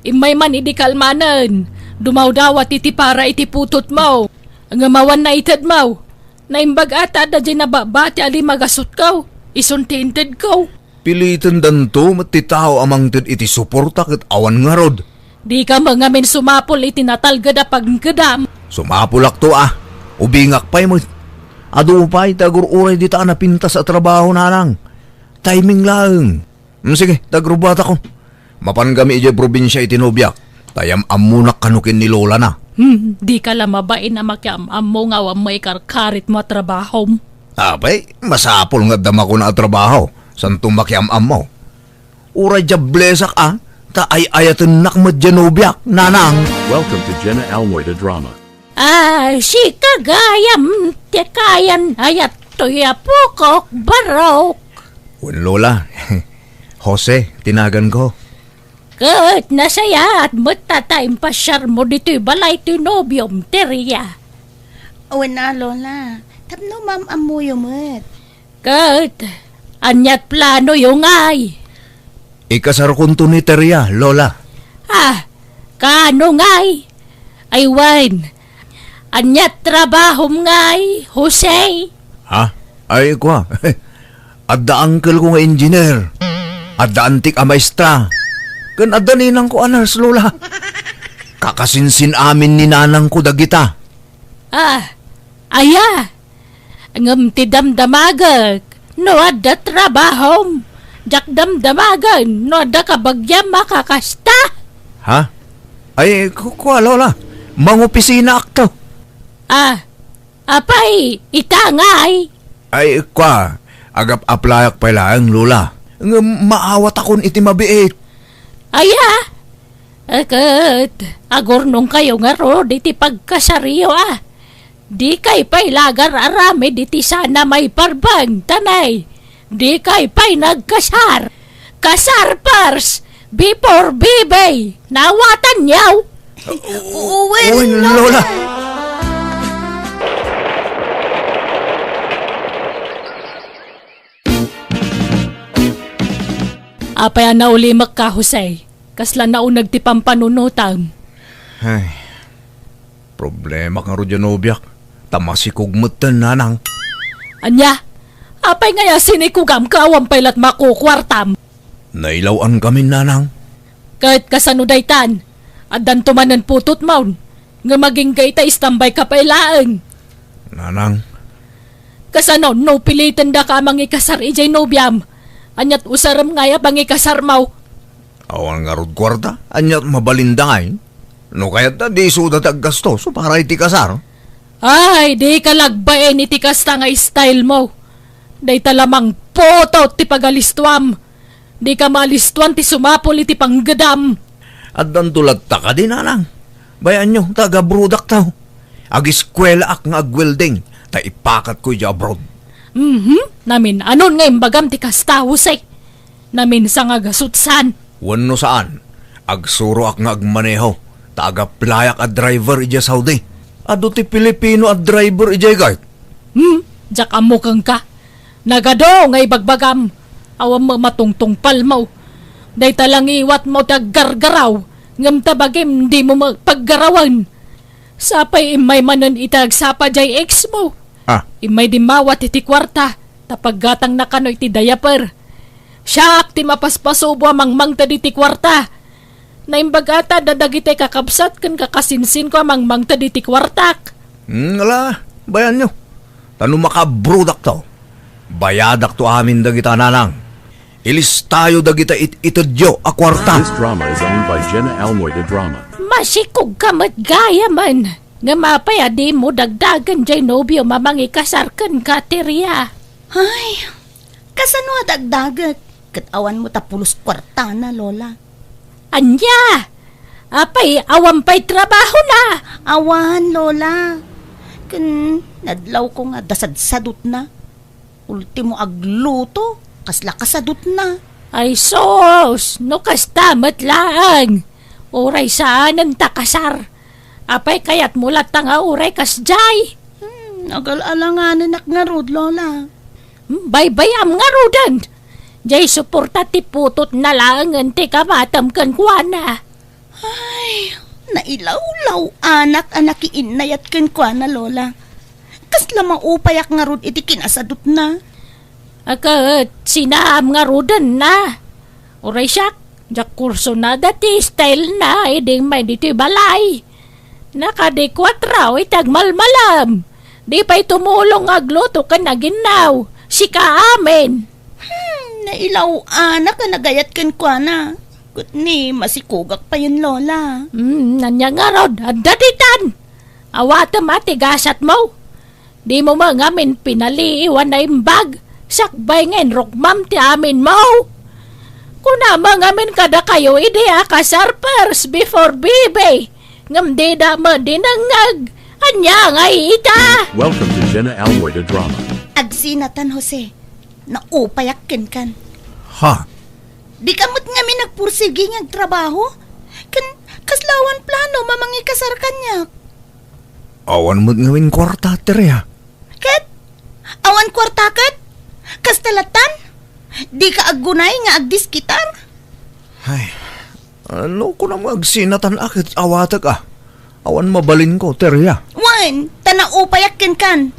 Immay man idi kalmanen, dumawdawat iti para iti putotmo. Ngem awan naitedmo. Naimbag a ta adda diay nababati a limagasutko, isun ti intedko. Pilitendanto met ti tao a mangted iti suporta ket awan ngarud. Dika met ngamin sumapul iti natalged a pagngedam. Sumapulakto a. Ubingak pay met. Adu pay ti agur-uray dita a napintas a trabaho, nanang. Timing laeng. Hmm, sige, ta agrubuatakon. Mapangami idiay probinsia iti nobiak. Ta yam-ammonak kano ken ni Lolana. Hmm, dika la mabain a makiam-ammo nga awan maikarkaritmo a trabahom. Apay, masapul nga adda makuna a trabaho. Santo makiam-ammo. Uray diablesak a, ta ay-ayatennak met diay nobiak, nanang. Welcome to Jenna Almoy de Drama. Ah, sika gayam ti kayan-ayat toy apokok, Barok. Wen, Lola. Jose ti naganko. Ket nasayaat met ta ta impasiarmo ditoy balay ti nobiom, Teria. Wen a, Lola. Tapno maam-ammoyo met. Ket aniat planoyo ngay? Ikasarkonto ni Teria, Lola. Ah, kaano ngay? Ay wen, aniat trabahom ngay, Jose? Ha? Ay, kua. Adda uncle ko nga engineer. Adda antik a maestra. Ken adda ninang ko a nurse, Lola. Kakasinsin amin ni nanang ko dagita. Ah, aya? Ngem ti damdamagek, no adda trabahom, diak damdamagen no adda kabagiam a kakasta. Ha? Ay, ku-, kua, Lola. Mangopisinaakto. Ah, apay, ita ngay? Ay, kua, agap-aplayak pay laeng, Lola. Ngem maawatakon iti mabiit. Aya? Ket, agurnongkayo ngarud iti pagkasaryo, a? Dikay pay lagar aramid iti sana maiparbeng, tanay. Dikay pay nagkasar. Kasar first, before baby. Nawatanyo? Wen, Lola. Apay a naulimekka, Jose? Kasla nauneg ti pampanunotam. Ay, problema ngarud diay nobiak. Ta masikog metten, nanang. Ania? Apay ngay a sinikogam ket awan pay lat makukuartam? Nailaw-ankamin, nanang. Ket kasano daytan? Addanto manen putotmon. Ngem agingga ita, istambayka pay laeng. Nanang. Kasano no pilitendaka a mangikasar idiay nobiam? Aniat usarem ngay a pangikasarmo? Awan ngarud kuarta, aniat mabalinda ngay? No kayatta, di isuda ti aggasto, so para iti kasar. Ay, dika la agbain iti kasta nga stylemo. Dayta la mangputot ti pagalistoam. Dika maalistoan ti sumapul iti panggedam. Addanto latta kadi, nanang? Bay-anyo, ta agabrodakto. Agiskuelaak nga agwelding, ta ipakatko idiay abroad. Mhm, namin-anon nga imbagam ti kasta, Jose? Naminsan nga gasutsan. Wenno saan, agsuroak nga agmaneho, ta agaplayak a driver idiay Saudi. Adu ti Filipino a driver idiay, kayat. Hmm, diak ammo kenka. Nagadu nga ibagbagam. Awan met matungtungpalmo. Dayta langiwatmo ti aggargaraw, ngem ta bagim dimo met paggarawen. Sapay immay manen iti agsapa jay ex mo. Ah. Immay dimmawat iti kuarta, ta paggatangna kano iti diaper. Siak ti mapaspasubo a mangmangted iti kuarta. Naimbag ata da dagiti kakabsat ken kakasinsinko a mangmangted iti kuartak. Hmm, ala, bayanyo. Ta no makabrudakto, bayadakto amin dagita, nanang. Ilistayo dagita it-, itedyo a kuarta. This drama is owned by Jenna Almoy de Drama. Masikog ka met gayamen. Ngem apay a dimo dagdagen jay nobiom a mangikasar kenka, Teria? Ay, kasano a dagdagek? Ket awan met a pulos kuartana, Lola. Ania? Apay, awan pay trabahona? Awan, Lola. Ken nadlawko nga adda sadsadutna. Ultimo agluto, kasla kasadutna. Ay sus, no kasta met laeng. Uray saanen ta kasar. Apay kayatmo latta nga uray kasjay? Hmm, agal-alanganenak ngarud, Lola. Hmm, baybayam ngaruden. Jay suporta ti putotna laengen ti kamatem kenkuana. Ay, nailawlaw-anak a nakiinnayat kenkuana, Lola. Kasla maupayak ngarud iti kinasadutna. A ket, sinaam ngarudenna. Uray siak, diak kursunada ti stylena idi immay ditoy balay. Nakadikuatraw iti agmalmalam. Di pay tumulong nga agluto ken aginnaw. Sika amin. Hmm, nailaw-anak a nagayat kenkuana. Ket ni, masikogak payen, Lola. Hmm, ania ngarud, adda ditan. Awatem a ti gasatmo. Dimo met ngamin pinaliiw a naimbag, sakbay nga inrukmam ti aminmo. Kunam met ngamin kadakayo idi a kasar first before baby, ngem dida met dinengngeg. Ania ngay ita? Welcome to Jenna Almoy the Drama. Agsinatan, Jose. Naupayak kenkan. Ha? Dika met ngamin agpursigi nga agtrabaho? Ken kasla awan plano a mangikasar kaniak? Awan met ngamin kuarta, Teria. Ket? Awan kuarta ket? Kasta lattan? Dika aggunay nga agdiskitar? Ay, ano kunam nga agsinatan a ket awatek a? Awan mabalinko, Teria. Wen, ta naupayak kenkan.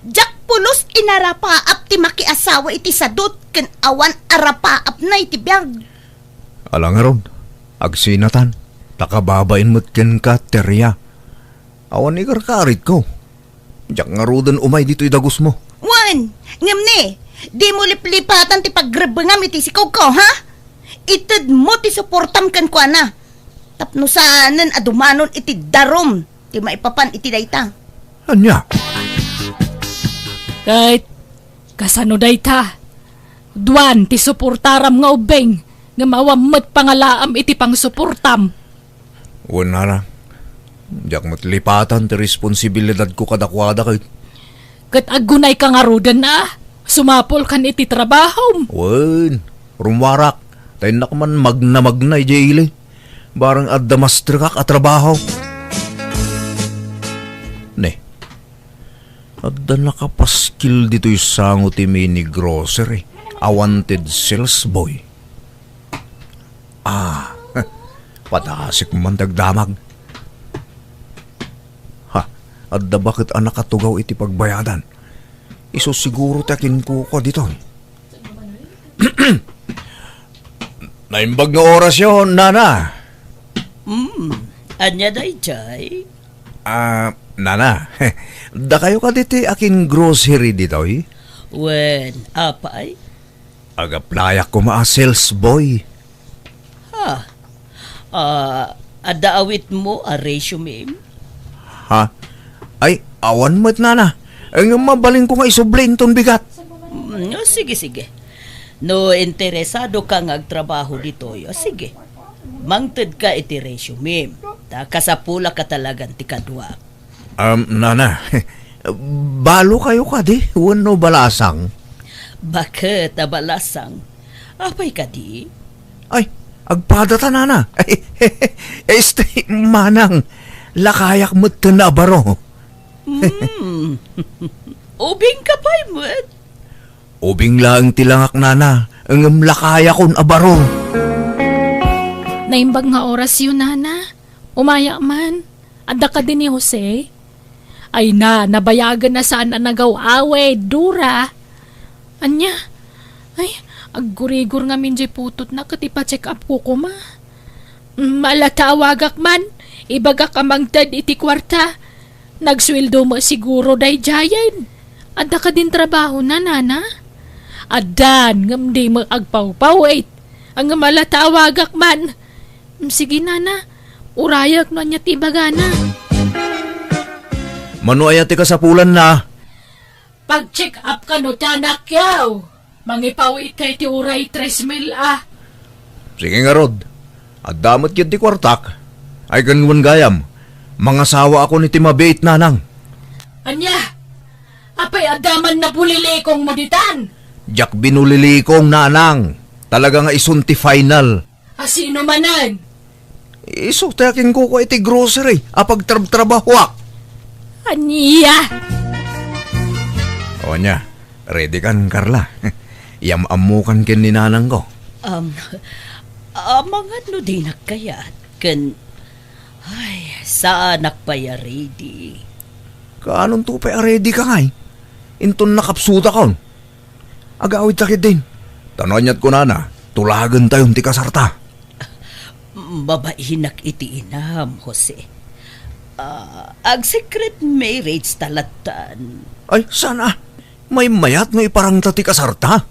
Diak pulos inarapaap ti makiasawa iti sadut ken awan arapaapna iti biag. Ala ngarud, agsinatan, ta kababain met kenka, Teria. Awan ikarkaritko. Diak ngaruden umay ditoy dagusmo. Wen, ngem ni, dimo liplipatan ti pagrebbengam iti sikogko, ha? Itedmo ti suportam kenkuana. Tapno saanen a dumanon iti darum ti maipapan iti dayta. Ania? Ket kasano dayta? Duan ti suportaram nga ubbing, ngem awan met pangalaam iti pangsuportam. Wen, nana, diak met lipatan ti responsibilidadko kadakuada ket. Ket aggunayka ngaruden a sumapulkan iti trabahom. Wen, rummuarak, ta innak man magnamagna idiay ili. Bareng adda mastrekak a trabaho. Ne, adda nakapaskil ditoy sango ti mini grocery a wanted sales boy. Ah, padasik man ti agdamag. Ha, adda baket a nakatugaw iti pagbayadan. Isu siguro ti akinkukua ditoy. Naimbag nga orasyo, nana. Hmm, ania daydiay? Ah, nana, dakayo kadi ti akin-grocery ditoy? Wen, apay? Ag-applyak koma a sales boy. Ha? Ah, adda awitmo a resume? Ha? Ay, awan met, nana. Ngem mabalinko nga isubli inton bigat. Mm, o, sige, sige. No interesado ka nga agtrabaho ditoy, o, sige. Mangted ka iti resume. Ta kasapulak a talagan ti kaduak. Um, nana, balo kayo kadi wenno balasang? Baket a balasang. Apay kadi? Ay, agpada ta, nana. Este, manang, lakayak met ten a baro. Hmm. Ubing ka pay met. Ubing laeng ti langak, nana, ngem lakayakon a baro. Naimbag nga orasyo, nana. Umayak man. Adda kadi ni Jose? Ay na, nabayagen na saan a nagaw-awid, Dora. Ania? Ay, aggurigor ngamin diay putotna ket ipa-check up ko koma. Mm, ala ta awagak man, ibagak a mangted iti kuarta. Nagsueldo met siguro daydiayen. Adda kadin trabahona, nana? Addan, ngem di met agpawpawit. Ngem ala ta awagak man. Mm, sige, nana. Urayak no ania ti ibagana. Mano aya ti kasapulanna? Pag-check up kano ti anakyo. Mangipawit iti uray tres mil a. Sige ngarud. Adda met ketdi kuartak. Ay ken wen gayam, mangasawaakon iti mabiit, nanang. Ania? Apay adda man nabulilikongmo ditan? Diak binulilikong, nanang. Talaga nga isun ti final. A sino manen? Isu ti akinkuko iti grocery a pagtrabtrabahoak. Ania? O ania, ready kan, Carla? Yam-ammokan ken ni nanangko. Um, amangan no dinak kayat, ken, ay, saanak pay a ready. Kaanonto pay a ready ka ngay? Inton nakapsutakon. Agawidta ketdin. Ta no aniat kunana, tulagentayon ti kasarta. Mabainak iti inam, Jose. Ah, ag-secret marriage ta lattan. Ay, saan a? Maymayat no iparangta ti kasarta?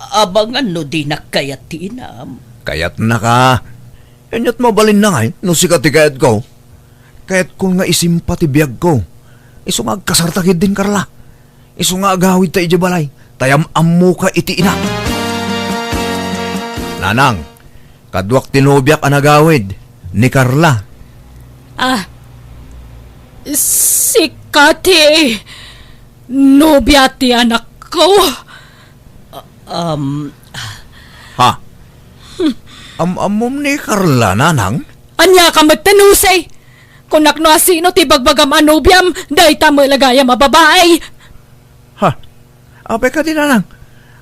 Abangan no dinak kayat ti inam. Kayatnaka. Aniat mabalinna ngay no sika ti kayatko? Kayatkon nga isimpa ti biagko. Isu nga agkasarta ketdin, Carla. Isu nga agawidta idiay balay, ta yam-ammoka iti ina. Nanang, kaduak ti nobiak a nagawid, ni Carla. Ah, sika ti nobia ti anakko? Um, Ha? Am-ammom ni Carla, nanang? Ania ka met, Jose? Kunak no asino ti bagbagam a nobiam, dayta met la gayam a babai. Ha? Apay kadi, nanang?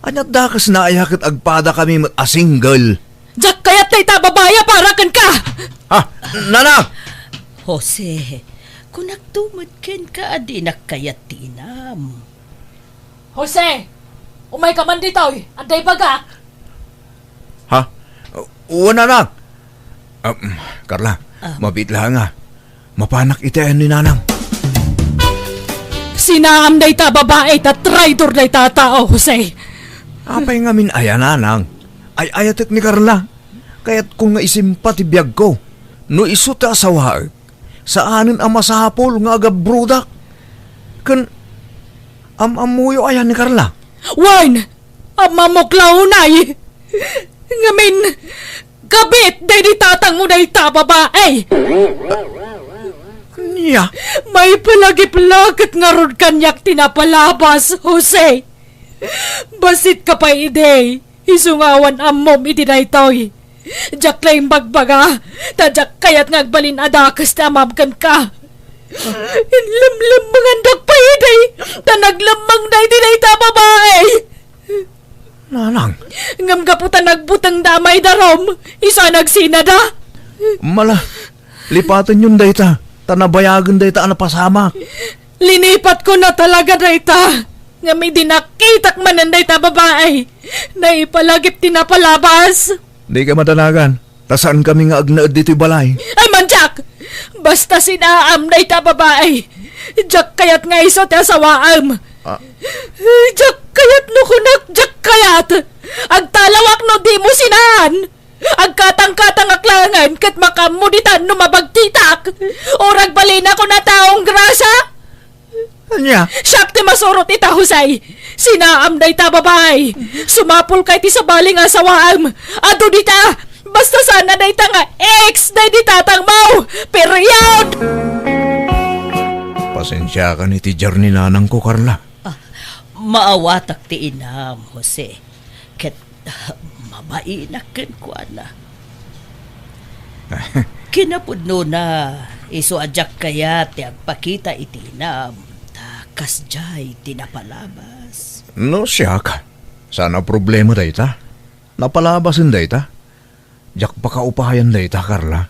Aniat dakesna aya ket agpadakami met a single? Diak kayat dayta a babai a para kenka! Ha? Nanang! Jose, kunakto met kenka a dinak kayat ti inam. Jose, umayka man ditoy, adda ibagak. Ha? Wen, nanang. Um, Carla, Ah. mabiit laeng a. Mapanak iti ayan ni nanang. Sinaam dayta a babai ta traidor dayta a tao, Jose. Apay ngamin aya, nanang? Ay-ayatek ni Carla. Kayatkon nga isimpa ti biagko. No isu ti asawaek, saanen a masapul nga agabrodak. Ken am-ammoyo aya ni Carla? Wen, am-ammok la unay. Ngamin, kabit daydi tatangmo dayta a babai. Ania? Maipalagip la ket ngarud kaniak ti napalabas, Jose. Bassit ka pay idi. Isu nga awan ammom iti daytoy. Diak la imbagbaga, ta diak kayat nga agbalin a dakes ti amam kenka. Inlemlemmengandak pay idi, ta naglemmengda iti dayta a babai. Nanang. Ngem gapu ta nagbutengda a maidarum, isu a nagsinada. Mala, lipatenyon dayta, ta nabayagen dayta a napasamak. Linipatkon a talaga dayta. Ngem idi nakitak manen dayta a babai, naipalagip ti napalabas. Dika madanagan, ta saankami nga agnaed ditoy balay. Ay, mandiak! Basta sinaam dayta a babai. Diak kayat nga isu ti asawaem. Ah. Diak kayat no kunak, diak kayat! Agtalawak no dimo sinaan! Agkatangkatangak laengen ket makaammo ditan no mabagtitak. Uray agbalinakon a taong grasa. Ania? Siak ti masurot ita, Jose. Sinaam dayta a babai. Sumapulka iti sabali nga asawaem. Adu dita. Basta saan a dayta nga ex daydi tatangmo. Period! Pasensiakan iti diak ni nanangko, Carla. Ah, maawatak ti inam, Jose. Ket mabainak kenkuana. Kinapudnona, isu a diak kayat ti agpakita iti inam, ta kasdiay ti napalabas. No siak, saan a problema dayta. Napalabasen dayta? Diak pakaupayan dayta, Carla.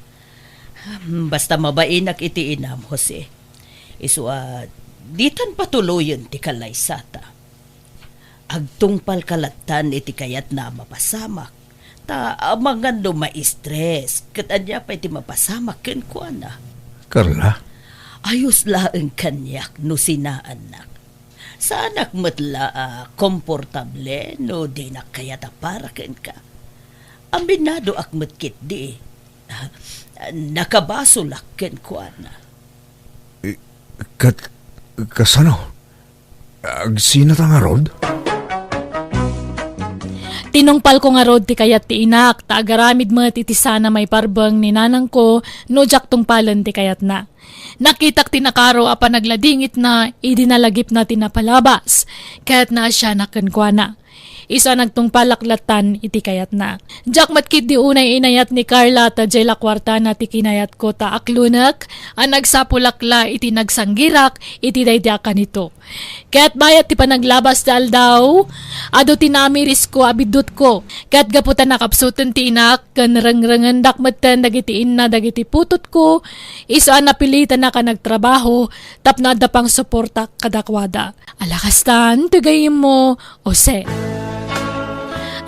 Hmm, basta mabainak iti inam, Jose. Isu a, ditan patuloyen ti kalaysata. Agtungpalka lattan iti kayatna a mapasamak. Ta amangan no ma-stress, ket ania pay ti mapasamak kenkuana? Carla? Ayos laeng kaniak no sinaannak. Saanak met la a komportable no dinak kayat a para kenka. Aminadoak met ketdi. Nakabasolak kenkuana. I-, kat-, kasano? Agsinata ngarud? Tinungpalko ngarud ti kayat ti inak, ta agaramid met iti saan a maiparbeng ni nanangko no diak tungpalen ti kayatna. Nakitak ti nakaro a panagladingitna idi nalagipna ti napalabas, ket naasianak kenkuana. Isu a nagtungpalak lattan iti kayatna. Diak met ketdi unay inayat ni Carla ta diay la kuartana ti kinayatko ta aklonek a nagsapulak la iti nagsanggirak iti daydi a kanito. Ket bayat ti panaglabas ti aldaw, adu ti namirisko a biddutko. Ket gapu ta nakapsuten ti inak ken rengrengendak metten dagiti inna dagiti putotko, isu a napilitanak a nagtrabaho tapno adda pangsuportak kadakuada. Ala kastan ti gayyemmo, Jose.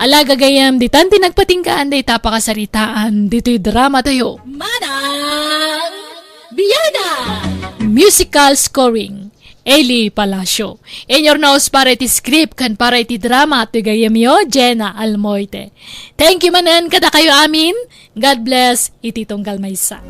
Ala gagayyem, ditan ti nagpatinggaan dayta a pakasaritaan ditoy drama tayo. Manang Biana! Musical scoring, Eli Palacio. Inyo rnaos para iti script ken para iti drama ti gayyemyo, Jenna Almoite. Thank you manen kadakayo amin. God bless iti tunggal maysa.